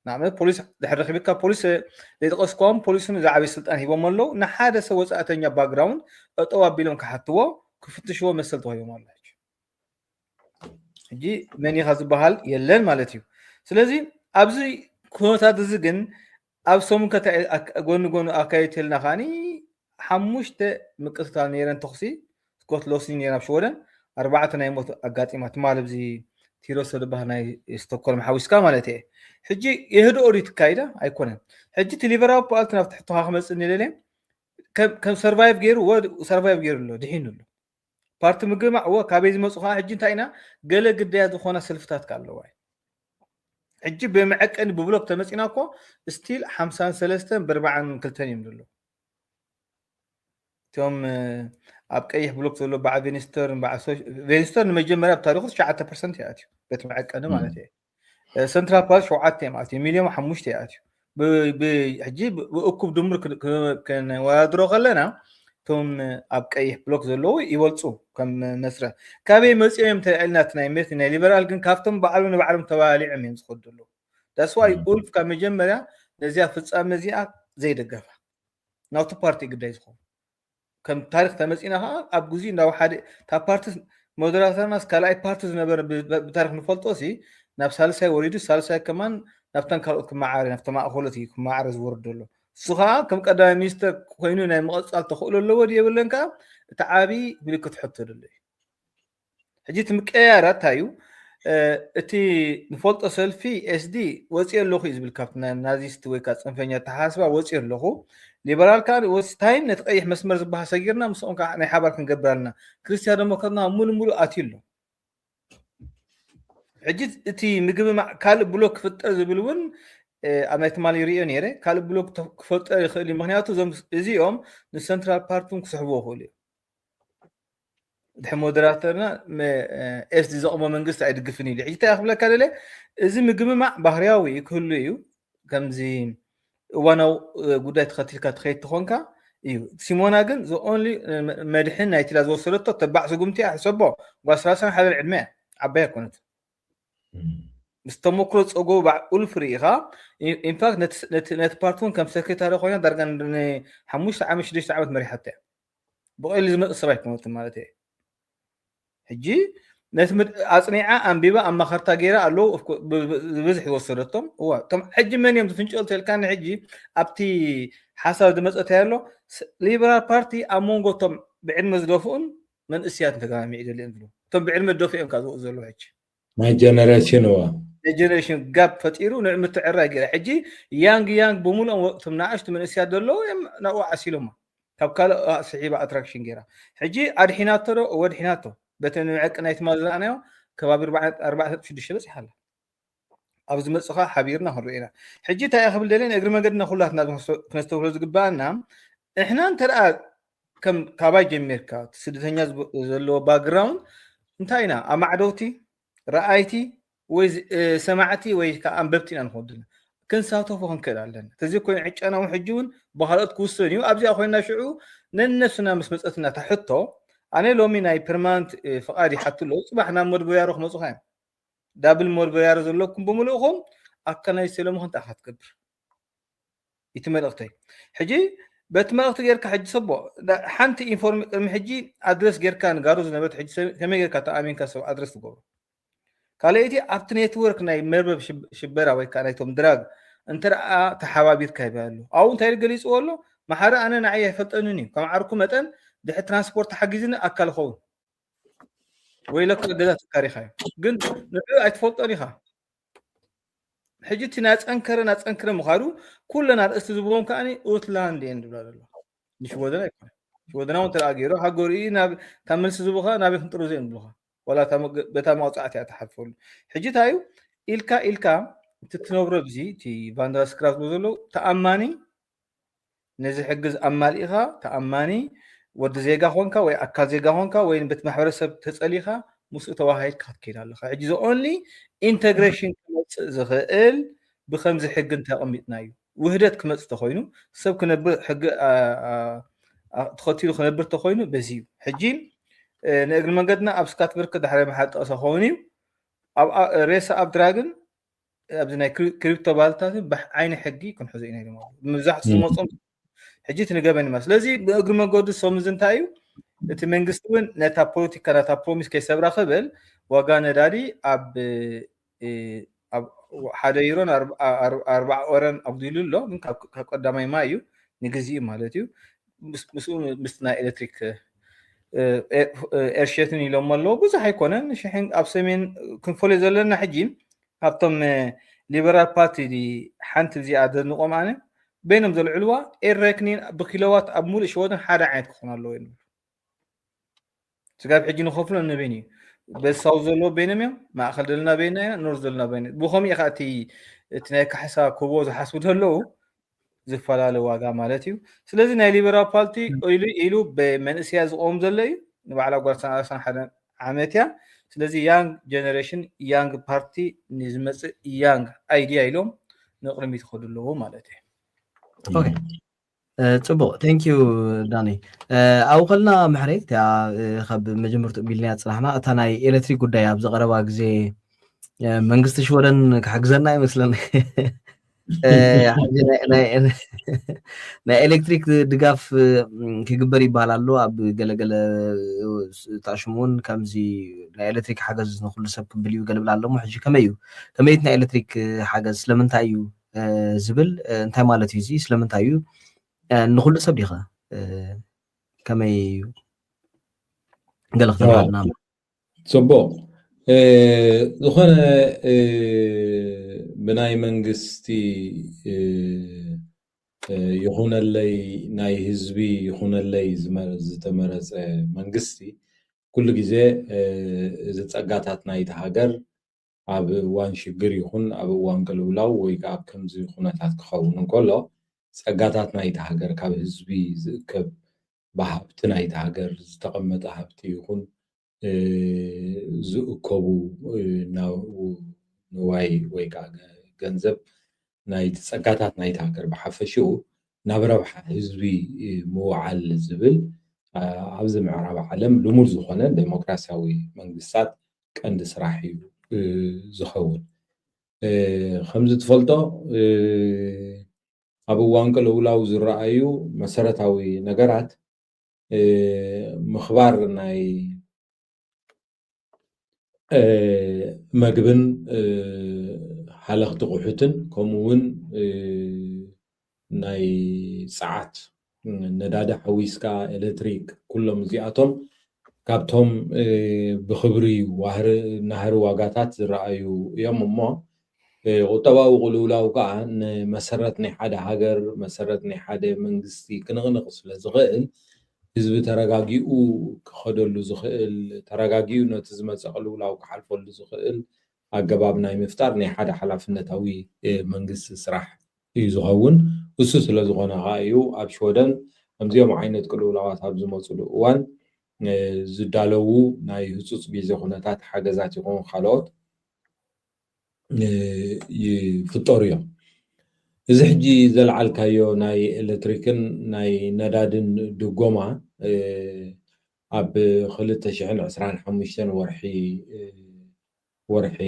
ንኣብነት ፖሊስ ድሕር ረኪብካ ፖሊስ ዘይጠቀስኳም ፖሊስን ዝዓበይ ስልጣን ሂቦም ኣለዉ። ንሓደ ሰብ ወፃእተኛ ባክግራውንድ ጠጠው ኣቢሎም ክሓትዎ ክፍትሽዎ መሰል ተዋሂቦም ኣሎ። ሕጂ መን ኢኻ ዝበሃል የለን ማለት እዩ። ስለዚ ኣብዚ ኩነታት እዚ ግን ኣብ ሰሙን ከታ ጎኒ ጎኒ ኣካየድተልና ከዓኒ ሓሙሽተ ምቅትታል ነይረን ተኹሲ ስኮት ሎስኒ ነይራ ኣብ ሽወደን ኣርባዕተ ናይ ሞት ኣጋጢማ ትማል ኣብዚ ቲሮሶ ዝበሃል ናይ ስቶኮልም ሓዊስካ ማለት እየ። ሕጂ የህድኦ ድዩ ትካይዳ ኣይኮነን። ሕጂ እቲ ሊበራል ፓርቲ ናብ ትሕቶኻ ክመፅእ ንደልየ ከም ሰርቫይቭ ገይሩ ወ ሰርቫይቭ ገይሩ ኣሎ ድሒኑ ኣሎ። ፓርቲ ምግማዕ ወ ካበይ ዝመፁ ከዓ ሕጂ እንታይ ኢና ገለ ግዳያት ዝኾና ሰልፍታት ከ ኣለዋ እዩ። ሕጂ ብመዐቀኒ ብብሎክ ተመፂና እኮ ስቲል ሓምሳን ሰለስተን ብርባዓን ክልተን እዮም ዘለዉ። እቶም ኣብ ቀይሕ ብሎክ ዘሎ በዓ ቬኒስተር በዓ ቬኒስተር ንመጀመርያ ብታሪኹ ትሽዓተ ፐርሰንት ይኣትዩ በቲ መዐቀኒ ማለት እየ። ሰንትራል ፓርክ ሸውዓተ ማለት እዩ ሚሊዮን ሓሙሽተ ይኣትዩ። ሕጂ ብእኩብ ድምር ክነወዳድሮ ከለና እቶም ኣብ ቀይሕ ብሎክ ዘለዉ ይበልፁ ከም መስረ ካበይ መፂኦም እዮም ተልዕልና እቲ ናይ ሜት ናይ ሊበራል ግን ካብቶም ባዕሉ ንባዕሎም ተባሊዖም እዮም ዝኸዱ ኣለዉ። ዳስዋይ ኡልፍ ካብ መጀመርያ ነዚኣ ፍፃመ እዚኣ ዘይደገፋ ናብቲ ፓርቲ ግዳይ ዝኸውን ከም ታሪክ ተመፂና ከዓ ኣብ ግዜ እንዳው ሓደ እታ ፓርቲ ሞደራተርናስ ካልኣይ ፓርቲ ዝነበረ ብታሪክ ንፈልጦ ሲ ናብ ሳልሳይ ወሪዱ ሳልሳይ ከማን ናብተን ካልኦት ክመዓረ ናብተ ማእኮሎት እዩ ክመዓረ ዝወርድ ዘሎ። እሱ ከዓ ከም ቀዳማይ ሚኒስተር ኮይኑ ናይ ምቐፃል ተኽእሎ ኣለዎ ድየብለን ከዓ እቲ ዓብዪ ምልክት ሕቶ ደሎ እዩ። ሕጂ እቲ ምቀያያር እንታይ እዩ? እቲ ንፈልጦ ሰልፊ ኤስዲ ወፂኦ ኣለኹ እዩ ዝብል ካብቲ ናዚስት ወይ ከዓ ፅንፈኛ ተሓስባ ወፂኦ ኣለኹ። ሊበራል ከዓ ወስ ታይም ነቲ ቀይሕ መስመር ዝበሃል ሰጊርና ምስኦም ከዓ ናይ ሓባር ክንገብር ኣለና። ክርስትያን ደሞክራትና ሙሉ ሙሉ ኣትዩ ኣሎ። ሕጂ እቲ ምግምማዕ ካልእ ብሎክ ክፍጠር ዝብል እውን ኣብ ናይ ትማሊ ይሪኦ ነይረ። ካልእ ብሎክ ክፈጠር ይኽእል እዩ። ምክንያቱ እዚኦም ንሰንትራል ፓርቲ እውን ክስሕብዎ ይኽእሉ እዮም። ድሕሪ ሞደራተርና ኤስዲ ዘቕሞ መንግስቲ ኣይድግፍን ኢሉ ሕጂ እንታይ ክብለካ ደለ እዚ ምግምማዕ ባህርያዊ ክህሉ እዩ። ከምዚ እዋናዊ ጉዳይ ተኸቲልካ ትኸይድ ትኾንካ እዩ። ሲሞና ግን ዝኦንሊ መድሕን ናይቲላ ዝወሰደቶ ተባዕ ስጉምቲ እያ። ሕሰቦ ጓል ሰላሳን ሓደን ዕድመ እያ፣ ዓባይ ኣይኮነት። ምስ ተመክሮ ፀጎ ባዕ ኡልፍ ርኢኻ ኢንፋክት ነቲ ፓርቲ እውን ከም ሰክሬታሪ ኮይና ዳርጋ ንሓሙሽተ ዓመት ሽዱሽተ ዓመት መሪሓቶ እያ። ብቐሊሉ ዝመፅእ ሰብ ኣይኮነትን ማለት እየ። ሕጂ ነቲ ኣፅኒዓ ኣንቢባ ኣማኸርታ ገይራ ኣለዉ። ብብዝሒ ዝወሰደቶም እዋ እቶም ሕጂ መን እዮም ዝፍንጨሉ ተልካኒ ሕጂ ኣብቲ ሓሳብ ዝመፀት ኣሎ። ሊበራል ፓርቲ ኣብ መንጎ እቶም ብዕድመ ዝደፍኡን መንእስያት ተገማሚዕ ደልዮም ዝብሉ እቶም ብዕድመ ዝደፍኡ እዮም ካብ ዝወፁ ዘለዉ ሕጂ ናይ ጀነሬሽን እዋ ናይ ጀነሬሽን ጋፕ ፈጢሩ ንዕ ምትዕራይ ገይራ ሕጂ ያንግ ያንግ ብምሉኦም እቶም ንኣሽቱ መንእስያት ዘለዉ እዮም ናብኡ ዓሲሎማ ካብ ካልእ ስሒባ ኣትራክሽን ገይራ ሕጂ ኣድሒናቶ ዶ እወ ኣድሒናቶ በቲ ንዕቂ ናይ ትማል ዝረኣናዮ ከባቢ ኣርባዕተ ሽዱሽተ በፂሓ ኣላ ኣብ ዝመፅእ ከዓ ሓቢርና ክንርኢ ኢና ሕጂ እንታይ ክብል ደልየ ንእግሪ መገድና ኩላትና ክነስተብህሎ ዝግበኣና ንሕና እንተደኣ ከም ካባይ ጀሚርካ ስደተኛ ዘለዎ ባክግራውንድ እንታይ ኢና ኣማዕደውቲ ረኣይቲ ወይ ሰማዕቲ ወይ ከዓ ኣንበብቲ ኢና ንኸውን ዘለና ክንሳተፎ ክንክእል ኣለና ተዘይኮይኑ ዕጫና እውን ሕጂ እውን ብካልኦት ክውሰን እዩ ኣብዚኣ ኮይና ሽዑ ነነፍስና ምስ መፀትና ታሕቶ ኣነ ሎሚ ናይ ፐርማንት ፍቃድ ይሓቱ ኣለዉ ፅባሕ ናብ ሞድበያሮ ክመፁኻ እዮም ዳብል ሞድበያሮ ዘለኩም ብምልእኹም ኣካል ናይ ሰለሙ ክንታይ ክትገብር እቲ መልእክተይ ሕጂ በቲ መልእክቲ ጌርካ ሕጂ ሰቦ ሓንቲ ኢንፎርም ቅድሚ ሕጂ ኣድረስ ጌርካ ንጋሩ ዝነበረት ሕጂ ከመይ ጌርካ ተኣሚንካ ሰብ ኣድረስ ትገብሩ ካልኣይቲ ኣብቲ ኔትወርክ ናይ መርበብ ሽበራ ወይ ከዓ ናይቶም ድራግ እንተ ተሓባቢርካ ይበ ኣሎ ኣብኡ እንታይ ገሊፅዎ ኣሎ ማሓሪ ኣነ ንዓይ ኣይፈልጠንን እዩ። ከም ዓርኩ መጠን ድሕሪ ትራንስፖርት ሓጊዝኒ ኣካል ኸውን ወይ ለካ ገዛ ተካሪኻ እዩ። ግን ንዑ ኣይትፈልጦን ኢኻ። ሕጂ እቲ ናፀንከረ ናፀንክረ ምዃዱ ኩለን ኣርእስቲ ዝብዎም ከዓ ኡትላንድ እየን ዝብላ ዘሎ። ንሽወደን ኣይኮነ ሽወደና እውን ተደኣ ገይሩ ሃገሩ እዩ። ካብ መልሲ ዝቡኻ ናበይ ክንጥርዞ እዮም ዝብሉኻ። ዋላ በታ መቕፃዕቲ እያ ትሓልፈሉ። ሕጂ እንታይ እዩ ኢልካ ኢልካ እቲ ትነብሮ ብዚ እቲ ቫንዳስ ክራስ ዝብሎ ዘለዉ ተኣማኒ ነዚ ሕግዝ ኣማሊእኻ ተኣማኒ ወዲ ዜጋ ኾንካ ወይ ኣካል ዜጋ ኾንካ ወይ በቲ ማሕበረሰብ ተጸሊኻ ምስኡ ተዋሃሂድካ ክትከይድ ኣለኻ። ሕጂ the only integration ክመጽእ ዝኽእል ብኸምዚ ሕጊ እንተቐሚጥና እዩ። ውህደት ክመጽእ ተኾይኑ ሰብ ክነብር ሕጊ ተኸቲሉ ክነብር ተኾይኑ በዚ እዩ። ሕጂ ንእግሪ መንገድና ኣብ ስካትበርክ ዳሕራይ መሓል ጠቕሰ ክኸውን እዩ። ሬሳ ኣብ ድራግን ኣብዚ ናይ ክሪፕቶ ባልታትን ብዓይኒ ሕጊ ክንሕዞ ኢና ኢሎም ኣለዉ። መብዛሕቱ ዝመፆም ሕጂ እቲ ንገበን ይማ ስለዚ ብእግሪ መንገዱ ሰሙዚ እንታይ እዩ እቲ መንግስቲ እውን ነታ ፖለቲካ ነታ ፕሮሚስ ከይሰብራ ክብል ዋጋ ነዳዲ ኣብ ሓደ ዩሮን ኣርባዓ ኦረን ኣጉዲሉ ኣሎ። ግን ካብ ቀዳማይ ማይ እዩ ንግዜኡ ማለት እዩ። ምስኡ ምስቲ ናይ ኤሌክትሪክ ኤርሸትን ኢሎም ኣለዉ። ብዙሕ ኣይኮነን ሽሕን ኣብ ሰሜን ክንፈልዮ ዘለና ሕጂ ካብቶም ሊበራል ፓርቲ ሓንቲ እዚኣ ዘድንቆም ኣነ በይኖም ዘልዕልዋ ኤረክኒን ብኪሎዋት ኣብ ሙሉእ ሽወደን ሓደ ዓይነት ክኾኑ ኣለዎ እዮም። ስጋብ ሕጂ ንኸፍሎ ንበይን እዩ በሳው ዘለዎ በይኖም እዮም ማእኸል ዘለና በይና ኢና ኖር ዘለና በይና ብኸምኡ ኢኻ እቲ እቲ ናይ ካሕሳ ክቦ ዝሓስቡ ዘለዉ ዝፈላለ ዋጋ ማለት እዩ። ስለዚ ናይ ሊበራል ፓርቲ ኢሉ ኢሉ ብመንእሰያ ዝቆም ዘሎ እዩ ንባዕላ ጓል ሰዓት ሓደ ዓመት እያ። ስለዚ young generation young party ንዝመፅእ young idea ኢሎም ንቕድሚት ይኸዱ ኣለዉ ማለት እዩ። ፅቡቅ thank you ዳኒ። ኣብኡ ከልና ምሕሬት እቲኣ ካብ መጀመርትኡ ቢልናያ ፅናሕና እታ ናይ ኤሌክትሪክ ጉዳይ ኣብ ዝቀረባ ግዜ መንግስቲ ሽወደን ክሕግዘና ይመስለኒ። ናይ ኤሌክትሪክ ድጋፍ ክግበር ይበሃል ኣሎ ኣብ ገለገለ ታሽሙ እውን ከምዚ ናይ ኤሌክትሪክ ሓገዝ ንኩሉ ሰብ ክብል እዩ ገልብል ኣለሞ ሕጂ ከመይ እዩ ከመይት ናይ ኤሌክትሪክ ሓገዝ ስለምንታይ እዩ ዝብል እንታይ ማለት እዩ እዚ ስለምንታይ እዩ ንኩሉ ሰብ ዲኸ ከመይ እዩ ገለ ክትብሃልና ፅቡቅ ዝኾነ ብናይ መንግስቲ ይኹነለይ ናይ ህዝቢ ይኹነለይ ዝተመረፀ መንግስቲ ኩሉ ግዜ እዚ ፀጋታት ናይቲ ሃገር ኣብ እዋን ሽግር ይኹን ኣብ እዋን ቅልውላው ወይ ከዓ ኣብ ከምዚ ኩነታት ክኸውን እንከሎ ፀጋታት ናይቲ ሃገር ካብ ህዝቢ ዝእከብ ብሃብቲ ናይቲ ሃገር ዝተቐመጠ ሃብቲ ይኹን ዝእከቡ ንዋይ ወይ ከዓ ገንዘብ ናይቲ ፀጋታት ናይቲ ሃገር ብሓፈሽኡ ናብ ረብሓ ህዝቢ ምውዓል ዝብል ኣብዚ ምዕራብ ዓለም ልሙድ ዝኾነ ዴሞክራሲያዊ መንግስታት ቀንዲ ስራሕ እዩ ዝኸውን። ከምዚ ትፈልጦ ኣብ እዋን ቅልውላው ዝረኣዩ መሰረታዊ ነገራት ምኽባር ናይ መግብን ሃለኽቲ ቁሑትን ከምኡ እውን ናይ ፀዓት ነዳዲ ሓዊስካ ኤሌክትሪክ ኩሎም እዚኣቶም ካብቶም ብክብሪ ናህሪ ዋጋታት ዝረኣዩ እዮም እሞ ቁጠባዊ ቅልውላው ከዓ ንመሰረት ናይ ሓደ ሃገር መሰረት ናይ ሓደ መንግስቲ ክንቕንቕ ስለ ዝኽእል ህዝቢ ተረጋጊኡ ክኸደሉ ዝኽእል ተረጋጊኡ ነቲ ዝመፀ ቅልውላው ክሓልፈሉ ዝኽእል ኣገባብ ናይ ምፍጣር ናይ ሓደ ሓላፍነታዊ መንግስቲ ስራሕ እዩ ዝኸውን። እሱ ስለ ዝኾነ ከዓ እዩ ኣብ ሽወደን ከምዚኦም ዓይነት ቅልውላዋት ኣብ ዝመፅሉ እዋን ዝዳለዉ ናይ ህፁፅ ግዜ ኩነታት ሓገዛት ይኹን ካልኦት ይፍጠሩ እዮም። እዚ ሕጂ ዘልዓልካዮ ናይ ኤሌክትሪክን ናይ ነዳድን ድጎማ ኣብ ክልተ ሽሕን ዕስራን ሓሙሽተን ወርሒ ወርሒ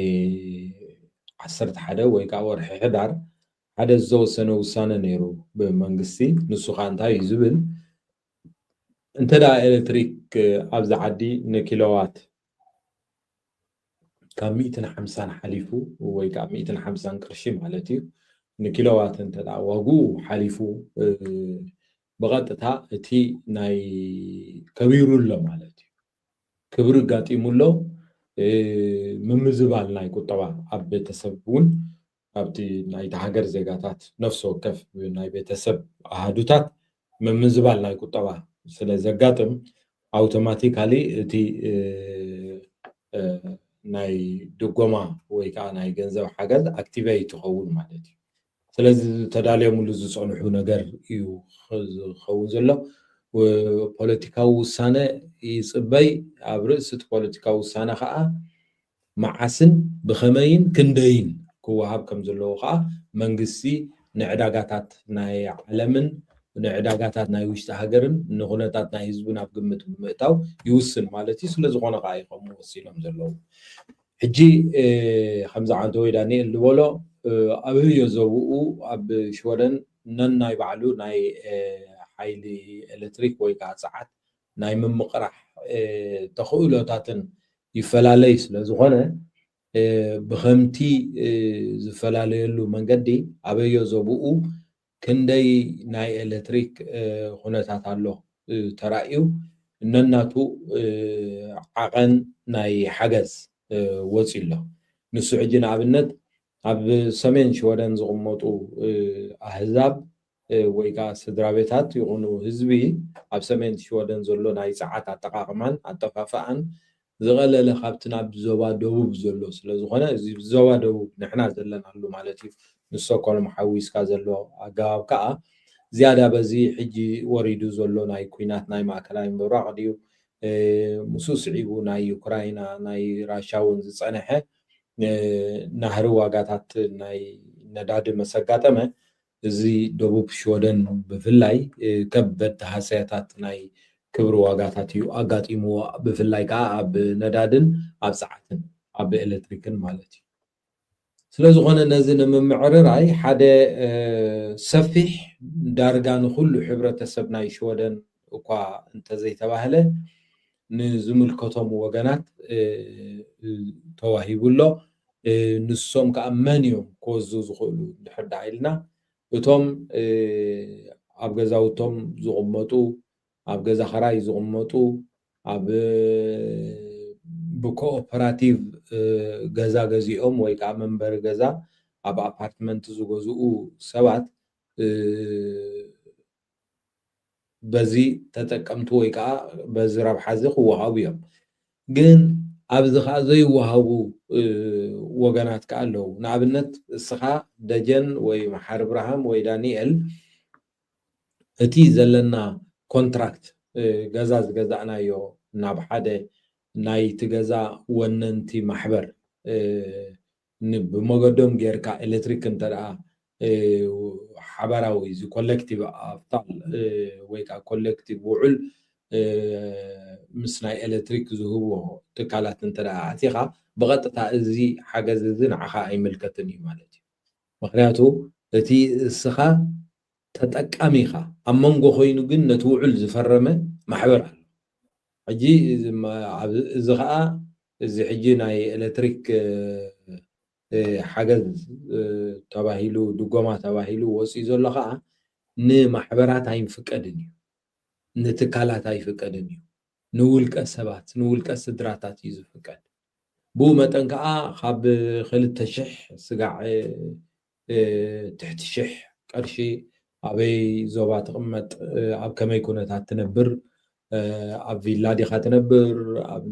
ዓሰርተ ሓደ ወይ ከዓ ወርሒ ሕዳር ሓደ ዝተወሰነ ውሳነ ነይሩ ብመንግስቲ። ንሱ ከዓ እንታይ እዩ ዝብል እንተ ደኣ ኤሌክትሪክ ኣብዚ ዓዲ ንኪሎዋት ካብ ሚእትን ሓምሳን ሓሊፉ ወይ ከዓ ሚእትን ሓምሳን ቅርሺ ማለት እዩ ንኪሎዋት እንተ ደኣ ዋግኡ ሓሊፉ ብቐጥታ እቲ ናይ ከቢሩ ኣሎ ማለት እዩ። ክብሪ ኣጋጢሙ ኣሎ። ምምዝባል ናይ ቁጠባ ኣብ ቤተሰብ እውን ኣብቲ ናይቲ ሃገር ዜጋታት ነፍሲ ወከፍ ናይ ቤተሰብ ኣሃዱታት ምምዝባል ናይ ቁጠባ ስለ ዘጋጥም ኣውቶማቲካሊ እቲ ናይ ድጎማ ወይ ከዓ ናይ ገንዘብ ሓገዝ ኣክቲቬት ይኸውን ማለት እዩ። ስለዚ ተዳልዮምሉ ዝፀንሑ ነገር እዩ ዝኸውን ዘሎ። ፖለቲካዊ ውሳነ ይፅበይ። ኣብ ርእሲ እቲ ፖለቲካዊ ውሳነ ከዓ መዓስን ብኸመይን ክንደይን ክወሃብ ከም ዘለዎ ከዓ መንግስቲ ንዕዳጋታት ናይ ዓለምን ንዕዳጋታት ናይ ውሽጢ ሃገርን ንኩነታት ናይ ህዝብን ኣብ ግምት ብምእታው ይውስን ማለት እዩ። ስለ ዝኾነ ከዓ እዩ ከምኡ ወሲኖም ዘለዉ። ሕጂ ከምዚ ዓንተ ወይ ዳንኤል ዝበሎ ኣብ ህዮ ዘብኡ ኣብ ሽወደን ነናይ ባዕሉ ናይ ሓይሊ ኤሌክትሪክ ወይ ከዓ ፀዓት ናይ ምምቕራሕ ተኽእሎታትን ይፈላለይ ስለ ዝኾነ ብኸምቲ ዝፈላለየሉ መንገዲ ኣበዮ ዘብኡ ክንደይ ናይ ኤሌክትሪክ ኩነታት ኣሎ ተራእዩ ነናቱ ዓቐን ናይ ሓገዝ ወፂ ኣሎ። ንሱ ሕጂ ንኣብነት ኣብ ሰሜን ሽወደን ዝቕመጡ ኣህዛብ ወይ ከዓ ስድራ ቤታት ይኹኑ ህዝቢ ኣብ ሰሜን ሽወደን ዘሎ ናይ ፀዓት ኣጠቃቕማን ኣጠፋፍኣን ዝቐለለ ካብቲ ናብ ዞባ ደቡብ ዘሎ ስለ ዝኾነ እዚ ዞባ ደቡብ ንሕና ዘለናሉ ማለት እዩ ንስቶኮልም ሓዊስካ ዘሎ ኣገባብ ከዓ ዝያዳ በዚ ሕጂ ወሪዱ ዘሎ ናይ ኩናት ናይ ማእከላይ ምብራቕ ድዩ ምስኡ ስዒቡ ናይ ዩክራይና ናይ ራሻ እውን ዝፀንሐ ናህሪ ዋጋታት ናይ ነዳዲ መሰጋጠመ እዚ ደቡብ ሽወደን ብፍላይ ከበድቲ ሃሰያታት ናይ ክብሪ ዋጋታት እዩ ኣጋጢምዎ። ብፍላይ ከዓ ኣብ ነዳድን ኣብ ፀዓትን ኣብ ኤሌክትሪክን ማለት እዩ። ስለ ዝኾነ ነዚ ንምምዕርራይ ሓደ ሰፊሕ ዳርጋ ንኩሉ ሕብረተሰብ ናይ ሽወደን እኳ እንተዘይተባህለ ንዝምልከቶም ወገናት ተዋሂቡ ኣሎ። ንሶም ከዓ መን እዮም ክወዙ ዝኽእሉ እንድሕር ደኣ ኢልና እቶም ኣብ ገዛውቶም ዝቕመጡ ኣብ ገዛ ኸራይ ዝቕመጡ ኣብ ብኮኦፐራቲቭ ገዛ ገዚኦም ወይ ከዓ መንበሪ ገዛ ኣብ ኣፓርትመንት ዝገዝኡ ሰባት በዚ ተጠቀምቲ ወይ ከዓ በዚ ረብሓ እዚ ክወሃቡ እዮም። ግን ኣብዚ ከዓ ዘይወሃቡ ወገናት ከዓ ኣለዉ። ንኣብነት እስኻ ደጀን ወይ መሓር ብርሃም ወይ ዳንኤል እቲ ዘለና ኮንትራክት ገዛ ዝገዛእናዮ ናብ ሓደ ናይቲ ገዛ ወነንቲ ማሕበር ብመገዶም ጌርካ ኤሌክትሪክ እንተ ደኣ ሓበራዊ እዚ ኮሌክቲቭ ኣፍታል ወይ ከዓ ኮሌክቲቭ ውዑል ምስ ናይ ኤሌክትሪክ ዝህብዎ ትካላት እንተ ደኣ ኣቲኻ ብቐጥታ እዚ ሓገዝ እዚ ንዓኻ ኣይምልከትን እዩ ማለት እዩ። ምክንያቱ እቲ እስኻ ተጠቃሚ ኢኻ ኣብ መንጎ ኮይኑ ግን ነቲ ውዑል ዝፈረመ ማሕበር ኣሎ። ሕጂ እዚ ከዓ እዚ ሕጂ ናይ ኤሌክትሪክ ሓገዝ ተባሂሉ ድጎማ ተባሂሉ ወፂኡ ዘሎ ከዓ ንማሕበራት ኣይፍቀድን እዩ፣ ንትካላት ኣይፍቀድን እዩ፣ ንውልቀ ሰባት ንውልቀ ስድራታት እዩ ዝፍቀድ። ብኡ መጠን ከዓ ካብ ክልተ ሽሕ ስጋዕ ትሕቲ ሽሕ ቅርሺ ኣበይ ዞባ ትቕመጥ፣ ኣብ ከመይ ኩነታት ትነብር፣ ኣብ ቪላ ዲኻ ትነብር፣ ኣብ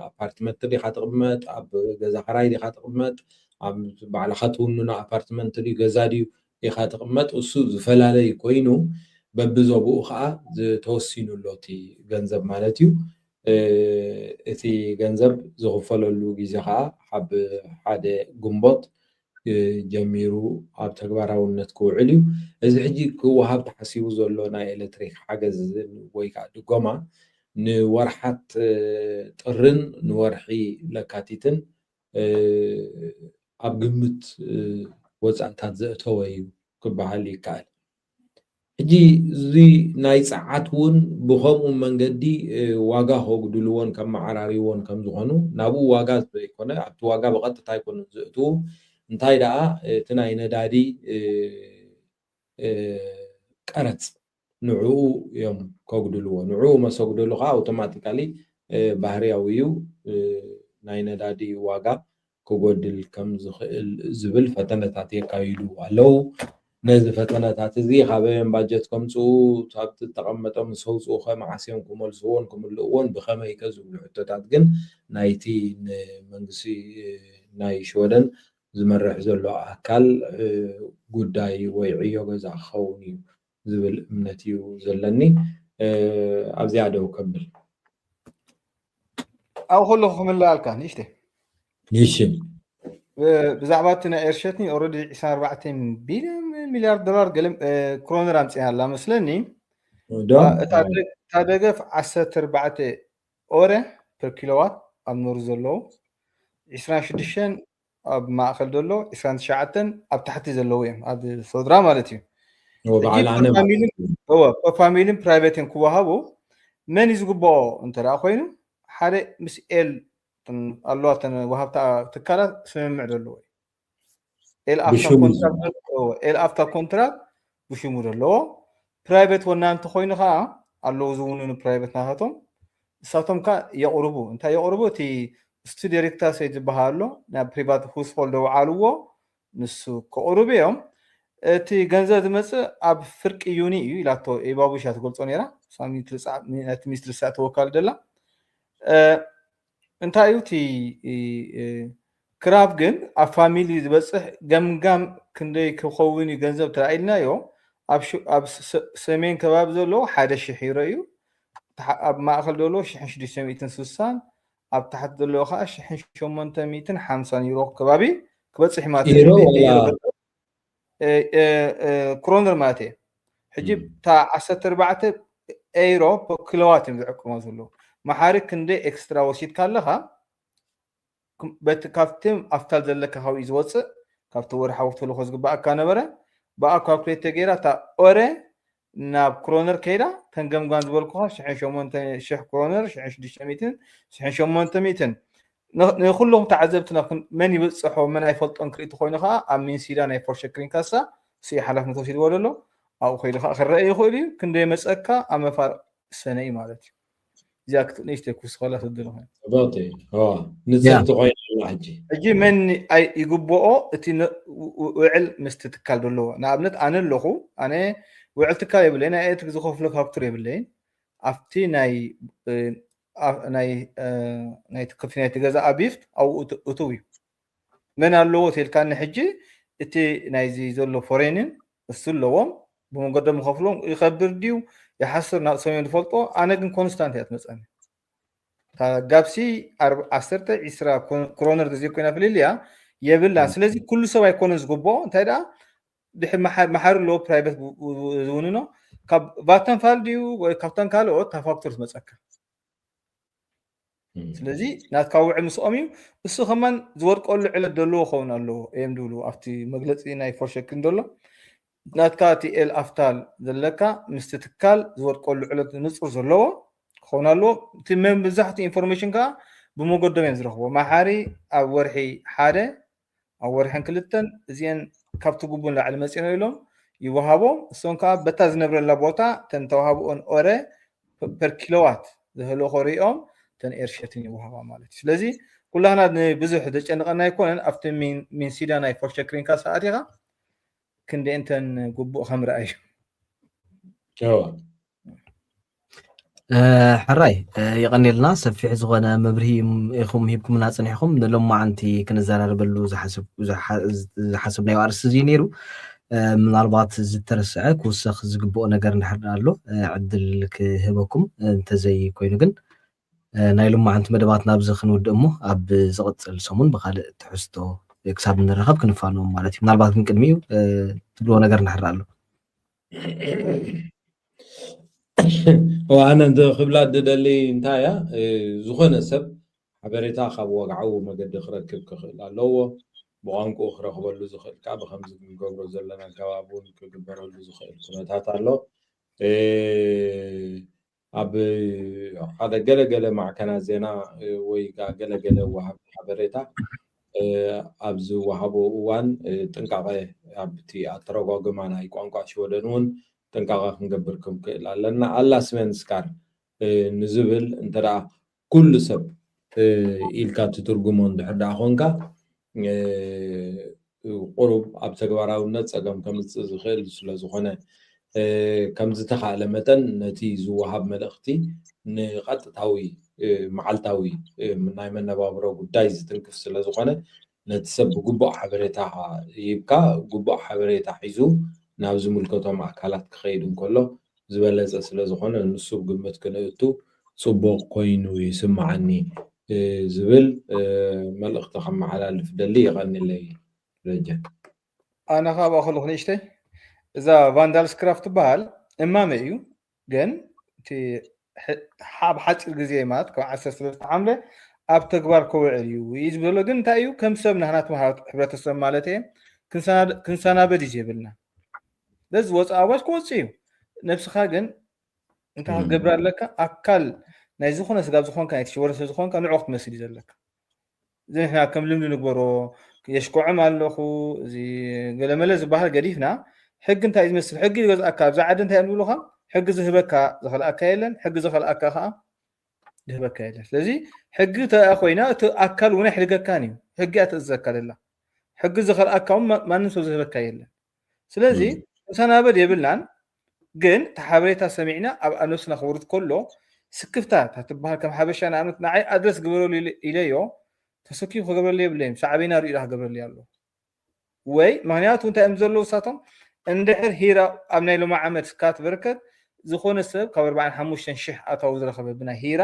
ኣፓርትመንት ዲኻ ትቕመጥ፣ ኣብ ገዛ ኸራይ ዲኻ ትቕመጥ፣ ኣብ ባዕልኻ ትውንኖ ኣፓርትመንት ድዩ ገዛ ድዩ ኢኻ ትቕመጥ፣ እሱ ዝፈላለይ ኮይኑ በብዞብኡ ከዓ ተወሲኑ ኣሎ እቲ ገንዘብ ማለት እዩ። እቲ ገንዘብ ዝኽፈለሉ ግዜ ከዓ ካብ ሓደ ግንቦት ጀሚሩ ኣብ ተግባራውነት ክውዕል እዩ። እዚ ሕጂ ክወሃብ ተሓሲቡ ዘሎ ናይ ኤሌክትሪክ ሓገዝ ወይ ከዓ ድጎማ ንወርሓት ጥርን ንወርሒ ለካቲትን ኣብ ግምት ወፃእታት ዘእተወ እዩ ክበሃል ይከኣል። ሕጂ እዚ ናይ ፀዓት እውን ብኸምኡ መንገዲ ዋጋ ከጉድልዎን ከመዓራርይዎን ከም ዝኾኑ ናብኡ ዋጋ ዘይኮነ ኣብቲ ዋጋ ብቐጥታ ኣይኮኑን ዘእትዉ እንታይ ደኣ እቲ ናይ ነዳዲ ቀረፅ ንዕኡ እዮም ከጉድልዎ። ንዕኡ መሰጉደሉ ከዓ ኣውቶማቲካሊ ባህርያዊ እዩ። ናይ ነዳዲ ዋጋ ክጎድል ከም ዝኽእል ዝብል ፈተነታት የካይዱ ኣለዉ። ነዚ ፈተነታት እዚ ካበየን ባጀት ከምፅኡ፣ ካብቲ ዝተቐመጠ ምስ ኣውፅኡ ከ መዓስ እዮም ክመልስዎን ክምልእዎን ብኸመይ ከ ዝብሉ ሕቶታት ግን ናይቲ ንመንግስቲ ናይ ሽወደን ዝመርሕ ዘሎ ኣካል ጉዳይ ወይ ዕዮ ገዛ ክኸውን እዩ ዝብል እምነት እዩ ዘለኒ። ኣብዚኣ ደው ከብል። ኣብ ከለኹ ክምልኣልካ ንእሽተይ ንሽን ብዛዕባ እቲ ናይ ኤርሸትኒ ኦረዲ ዕስራን ኣርባዕተን ቢልዮን ሚልያርድ ዶላር ገለ ክሮነር ኣምፅያ ኣላ መስለኒ። እታ ደገፍ ዓሰርተ ኣርባዕተ ኦረ ፐር ኪሎዋት ኣብ ኖር ዘለዉ፣ ዕስራን ሽዱሽተን ኣብ ማእኸል ዘሎ፣ ዕስራን ትሽዓተን ኣብ ታሕቲ ዘለዉ እዮም፣ ኣብ ሶድራ ማለት እዩ። ፋሚሊን ፕራይቬትን ክወሃቡ መን እዩ ዝግብኦ እንተ ደኣ ኮይኑ፣ ሓደ ምስ ኤል ኣለዋ፣ እተን ወሃብታ ትካላት ስምምዕ ዘለዎ እዩ። ኤል ኣብታ ኮንትራክት ኤል ኣብታ ኮንትራክት ብሽሙ ዘለዎ፣ ፕራይቬት ወናንቲ ኮይኑ ከዓ ኣለዉ ዝውንኑ ፕራይቬት ናታቶም፣ ንሳቶም ከዓ የቕርቡ። እንታይ የቕርቡ? እቲ ስቱዲዮ ሪክታስ ዝበሃል ኣሎ፣ ናብ ፕሪቫት ሁስሆልድ ደውዓልዎ፣ ንሱ ከቕርቡ እዮም። እቲ ገንዘብ ዝመፅእ ኣብ ፍርቂ ዩኒ እዩ ኢላቶ ኤባቡሻ ትገልፆ ነይራ፣ ናይቲ ሚኒስትሪ ሳዕ ተወካል ደላ። እንታይ እዩ እቲ ክራብ ግን ኣብ ፋሚሊ ዝበፅሕ ገምጋም ክንደይ ክኸውን እዩ ገንዘብ ተራኢልናዮ፣ ኣብ ሰሜን ከባቢ ዘለዎ ሓደ ሽሕ ዩሮ እዩ። ኣብ ማእኸል ዘሎ ሽሕን ሽዱሽተ ሚእትን ስሳን፣ ኣብ ታሕቲ ዘለዎ ከዓ ሽሕን ሸሞንተ ሚእትን ሓምሳን ዩሮ ከባቢ ክበፅሕ ማለት እዩ። ክሮነር ማለት እዩ። ሕጂ እታ ዓሰርተ ኣርባዕተ ኤይሮ ኪሎዋት እዮም ዝዕቅሞ ዘለዉ። መሓሪ ክንደይ ኤክስትራ ወሲድካ ኣለኻ፣ በቲ ካብቲ ኣፍታል ዘለካ ካብኡ ዝወፅእ፣ ካብቲ ወርሓዊ ተልእኾ ዝግባኣካ ነበረ፣ ብኣ ካልኩሌት ተገይራ እታ ኦረ ናብ ክሮነር ከይዳ፣ ተን ገምጋም ዝበልኩኻ ሽሕን ሸሞንተ ሽሕ ክሮነር፣ ሽሕን ሽዱሽተ ሚእትን፣ ሽሕን ሸሞንተ ሚእትን። ንኩሎም ተዓዘብትና መን ይብፅሖ መን ኣይፈልጦን ክርኢ ተኮይኑ ከዓ ኣብ ሚንሲዳ ናይ ፎርሸክሪን ካሳ ስኢ ሓላፍነት ወሲድዎ ዘሎ ኣብኡ ከይዱ ከዓ ክረአ ይኽእል እዩ። ክንደይ መፀካ ኣብ መፋር ሰነ እዩ ማለት እዩ። እዚኣ ክትንእሽተይ ክውስኸላ ትድል ንፅሕቲ ኮይና ሕጂ ሕጂ መን ይግብኦ እቲ ውዕል ምስቲ ትካል ዘለዎ። ንኣብነት ኣነ ኣለኹ፣ ኣነ ውዕል ትካል የብለይን፣ ናይ ኤሌክትሪክ ዝኸፍሎ ፋክቱር የብለይን። ኣብቲ ናይ ናይቲ ክፍሊ ናይቲ ገዛ ኣቢፍት ኣብኡ እትው እዩ። መን ኣለዎ ተልካኒ ሕጂ እቲ ናይዚ ዘሎ ፎሬንን እሱ ኣለዎም። ብመንገዶም ይኸፍሎም ይኸብር ድዩ ይሓስር ናብ ሰሜን ዝፈልጦ። ኣነ ግን ኮንስታንት እያ ትመፀኒ። ጋብሲ ዓሰርተ ዒስራ ክሮነር ተዘይኮይና ፍልልያ የብላን። ስለዚ ኩሉ ሰብ ኣይኮነን ዝግብኦ። እንታይ ደኣ ድሕር መሓሪ ኣለዎ ፕራይቬት ዝውንኖ ካብ ቫተንፋል ድዩ ወይ ካብተን ካልኦት ካብ ፋክተር ዝመፀካ። ስለዚ ናትካ ውዕል ምስኦም እዩ። እሱ ከማን ዝወድቀሉ ዕለት ዘለዎ ክኸውን ኣለዎ እዮም ዝብሉ ኣብቲ መግለፂ ናይ ፎርሸክን ዘሎ። ናትካ እቲ ኤል ኣፍታል ዘለካ ምስቲ ትካል ዝወድቀሉ ዕለት ንፁር ዘለዎ ክኸውን ኣለዎ። እቲ መብዛሕትኡ ኢንፎርሜሽን ከዓ ብመገዶም እዮም ዝረኽቦ። መሓሪ ኣብ ወርሒ ሓደ ኣብ ወርሕን ክልተን እዚአን ካብቲ ግቡእ ንላዕሊ መፂኖ ኢሎም ይወሃቦም። እሶም ከዓ በታ ዝነብረላ ቦታ ተን ተዋህብኦን ኦረ ፐር ኪሎዋት ዝህልኦ ሪኦም ተን ኤርሸትን ይወሃባ ማለት እዩ። ስለዚ ኩላህና ንብዙሕ ዘጨንቐና ኣይኮነን። ኣብቲ ሚንሲዳ ናይ ፎርሸክሪንካ ሰዓት ኢኻ ክንደ እንተን ግቡእ ከም ረኣዩ ሸዋ ሕራይ የቐኔልና ሰፊሕ ዝኾነ መብርሂ ኢኹም ሂብኩምና ፀኒሕኹም። ንሎማዓንቲ ክንዘራረበሉ ዝሓሰብናዮ ኣርእስቲ እዚ ነይሩ። ምናልባት ዝተረስዐ ክውሰኽ ዝግብኦ ነገር እንድሕር ኣሎ ዕድል ክህበኩም፣ እንተዘይ ኮይኑ ግን ናይ ሎማዓንቲ መደባትና ኣብዚ ክንውድእ እሞ ኣብ ዝቕፅል ሰሙን ብካልእ ትሕዝቶ ክሳብ እንራኸብ ክንፋነዎም ማለት እዩ። ምናልባት ግን ቅድሚኡ ትብልዎ ነገር እንድሕር ኣሎ። ኣነ ክብላ ዝደሊ እንታይ እያ፣ ዝኾነ ሰብ ሓበሬታ ካብ ወግዓዊ መገዲ ክረክብ ክኽእል ኣለዎ። ብቋንቋኡ ክረኽበሉ ዝኽእል ከዓ ብከምዚ ክንገብሮ ዘለና ኣገባብ እውን ክግበረሉ ዝኽእል ኩነታት ኣሎ። ኣብ ሓደ ገለገለ ማዕከናት ዜና ወይ ገለገለ ወሃቢ ሓበሬታ ኣብ ዝወሃቦ እዋን ጥንቃቐ ኣብቲ ኣተረጓጉማ ናይ ቋንቋ ሽወደን እውን ጥንቃቐ ክንገብር ክንክእል ኣለና። ኣላ ስቨንስካር ንዝብል እንተ ደኣ ኩሉ ሰብ ኢልካ ትትርጉሞ እንድሕር ደኣ ኾንካ፣ ቁሩብ ኣብ ተግባራውነት ጸገም ከምጽእ ዝኽእል ስለ ዝኾነ፣ ከም ዝተኻእለ መጠን ነቲ ዝወሃብ መልእኽቲ ንቐጥታዊ መዓልታዊ ናይ መነባብሮ ጉዳይ ዝትንክፍ ስለ ዝኾነ፣ ነቲ ሰብ ብግቡእ ሓበሬታ ሂብካ፣ ግቡእ ሓበሬታ ሒዙ ናብ ዝምልከቶም ኣካላት ክኸይድ እንከሎ ዝበለጸ ስለ ዝኾነ፣ ንሱ ግምት ክነእቱ ጽቡቕ ኮይኑ ይስምዓኒ ዝብል መልእኽቲ ከመሓላልፍ ደሊ። የቐንለይ ደጀን። ኣነ ካብ ኣኸልኹ ንእሽተይ፣ እዛ ቫንዳልስክራፍት ትበሃል እማመ እዩ፣ ግን እቲ ኣብ ሓፂር ግዜ ማለት ካብ ዓሰርተ ሰለስተ ሓምለ ኣብ ተግባር ክውዕል እዩ እዩ ዝበሎ። ግን እንታይ እዩ፣ ከም ሰብ ናህና ተምሃሮ ሕብረተሰብ ማለት እየ ክንሰናበድ እዩ ዘይብልና። በዚ ወፃእ ኣዋጅ ክወፅእ እዩ። ነብስኻ ግን እንታይ ክትገብር ኣለካ? ኣካል ናይ ዝኾነ ስጋብ ዝኾንካ፣ ናይ ተሸወረ ስለ ዝኾንካ ንዕኡ ክትመስል እዩ ዘለካ። እዚ ንሕና ከም ልምዲ ንግበሮ፣ የሽኮዕም ኣለኹ፣ እዚ ገለመለ ዝበሃል ገዲፍና፣ ሕጊ እንታይ እዩ ዝመስል? ሕጊ ይገዝኣካ። ኣብዚ ዓዲ እንታይ እዮም ዝብሉኻ? ሕጊ ዝህበካ ዝኸልኣካ የለን፣ ሕጊ ዝኸልኣካ ከዓ ዝህበካ የለን። ስለዚ ሕጊ ተኣ ኮይና እቲ ኣካል እውን ኣይሕድገካን እዩ። ሕጊ እያ ትእዘካ ደላ። ሕጊ ዝኸልኣካ እውን ማ- ማንም ሰብ ዝህበካ የለን። ስለዚ ም። ተሰናበድ የብልናን፣ ግን እቲ ሓበሬታ ሰሚዕና ኣብ ኣብ ነብስና ክወርድ ከሎ ስክፍታ እታ ትበሃል ከም ሓበሻ ንኣብነት ንዓይ ኣድረስ ግበረሉ ኢለ- ኢለዮ ተሰኪፉ ክገብረሉ የብለይም ሳዕቤና ርእዩ ክገብረሉ ኣሎ ወይ ምክንያቱ እንታይ እዮም ዘለዉ እሳቶም እንድሕር ሂራ ኣብ ናይ ሎማ ዓመት ስካት በርከት ዝኾነ ሰብ ካብ ኣርባዓን ሓሙሽተን ሽሕ ኣታዊ ዝረኸበ ብናይ ሂራ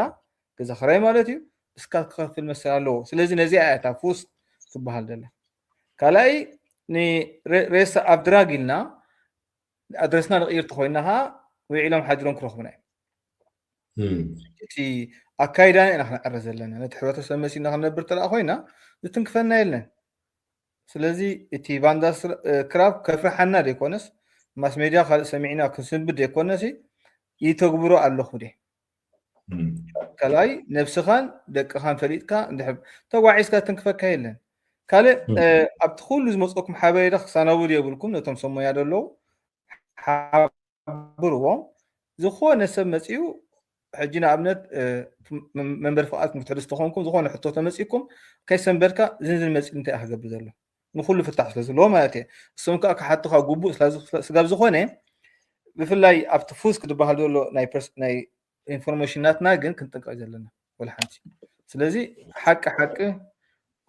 ገዛ ክራይ ማለት እዩ ስካት ክኸፍል መሰል ኣለዎ ስለዚ ነዚኣ እያ እታ ፉስ ትበሃል ዘላ ካልኣይ ንሬሳ ኣብ ድራግ ኢልና ኣድረስና ንቕይር ተኮይና ከዓ ውዒሎም ሓዲሮም ክረኽቡና እዮም እቲ ኣካይዳና ኢና ክነዕረ ዘለና ነቲ ሕብረተሰብ መሲልና ክንነብር ተለኣ ኮይና ዝትንክፈና የለን ስለዚ እቲ ቫንዳ ክራብ ከፍርሓና ዘይኮነስ ማስ ሜድያ ካልእ ሰሚዕና ክንስንብድ ዘይኮነሲ ይተግብሮ ኣለኹ ደ ካልኣይ ነብስኻን ደቅኻን ፈሊጥካ እንድሕር ተጓዒዝካ ትንክፈካ የለን ካልእ ኣብቲ ኩሉ ዝመፀኩም ሓበሬታ ክሳናብዱ የብልኩም ነቶም ሰሞያ ዘለዉ ሓብርዎም ዝኾነ ሰብ መፂኡ ሕጂ ንኣብነት መንበሪ ፍቓድ ክትሕዱ ዝተኾንኩም ዝኾነ ሕቶ ተመፂኩም ከይሰንበድካ ዝንዝን መፂኡ እንታይ ክገብር ዘሎ ንኩሉ ፍታሕ ስለ ዘለዎ ማለት እየ እሶም ከዓ ክሓቱካ ጉቡእ ስጋብ ዝኾነ ብፍላይ ኣብቲ ፉስ ክድበሃል ዘሎ ናይ ኢንፎርሜሽን ናትና ግን ክንጥንቀቅ ዘለና ወላ ሓንቲ ስለዚ ሓቂ ሓቂ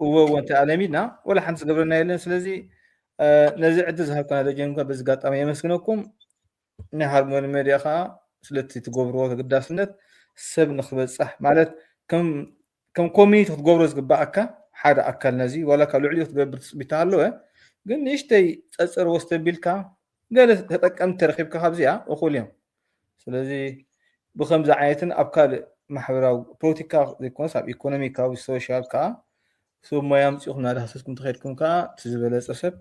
እወ እወ እንተ ኣለሚድና ወላ ሓንቲ ዝገብረና የለን ስለዚ ነዚ ዕድል ዝሃብኩና ደጀንኳ በዚ ጋጣሚ የመስግነኩም ናይ ሃርሞኒ ሜድያ ከዓ ስለቲ ትገብርዎ ተግዳስነት ሰብ ንክበፃሕ ማለት ከም ኮሚኒቲ ክትገብሮ ዝግባኣካ ሓደ ኣካል ነዚ ዋላ ካብ ልዕሊኡ ክትገብር ትፅቢት ኣለወ ግን ንእሽተይ ፀፀር ወስተ ቢልካ ገለ ተጠቀምቲ ተረኪብካ ካብዚኣ እኹል እዮም ስለዚ ብከምዚ ዓይነትን ኣብ ካልእ ማሕበራዊ ፖለቲካ ዘይኮነስ ኣብ ኢኮኖሚካዊ ሶሻል ከዓ ሰብ ሞያ ኣምፂኹም እናዳህሰስኩም ተኸድኩም ከዓ እቲ ዝበለፀ ሰብ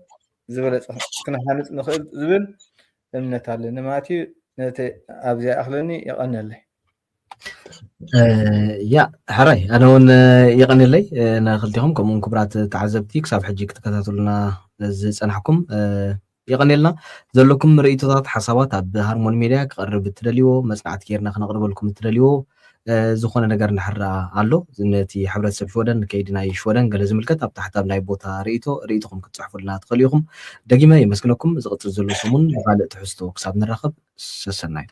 ዝበለፀ ክንሃንፅ ንኽእል ዝብል እምነት ኣለኒ ማለት እዩ ነቲ ኣብዚኣ ኣኽለኒ የቐነለይ ያ ሕራይ ኣነ እውን የቐንለይ ንክልቲኹም ከምኡውን ክቡራት ተዓዘብቲ ክሳብ ሕጂ ክትከታተሉና ዝፀናሕኩም የቐንየልና ዘለኩም ርእይቶታት ሓሳባት ኣብ ሃርሞኒ ሜድያ ክቐርብ እትደልይዎ መፅናዕቲ ጌርና ክነቕርበልኩም እትደልይዎ ዝኾነ ነገር እንድሕር ኣሎ ነቲ ሕብረተሰብ ሽወደን ንከይዲ ናይ ሽወደን ገለ ዝምልከት ኣብ ታሕቲ ኣብ ናይ ቦታ ርእይቶ ርእይቶኹም ክትፅሕፉልና ትኽእሉ ኢኹም ደጊመ የመስግነኩም ዝቕፅል ዘሎ ሰሙን ብካልእ ትሕዝቶ ክሳብ ንራኸብ ሰሰናዩ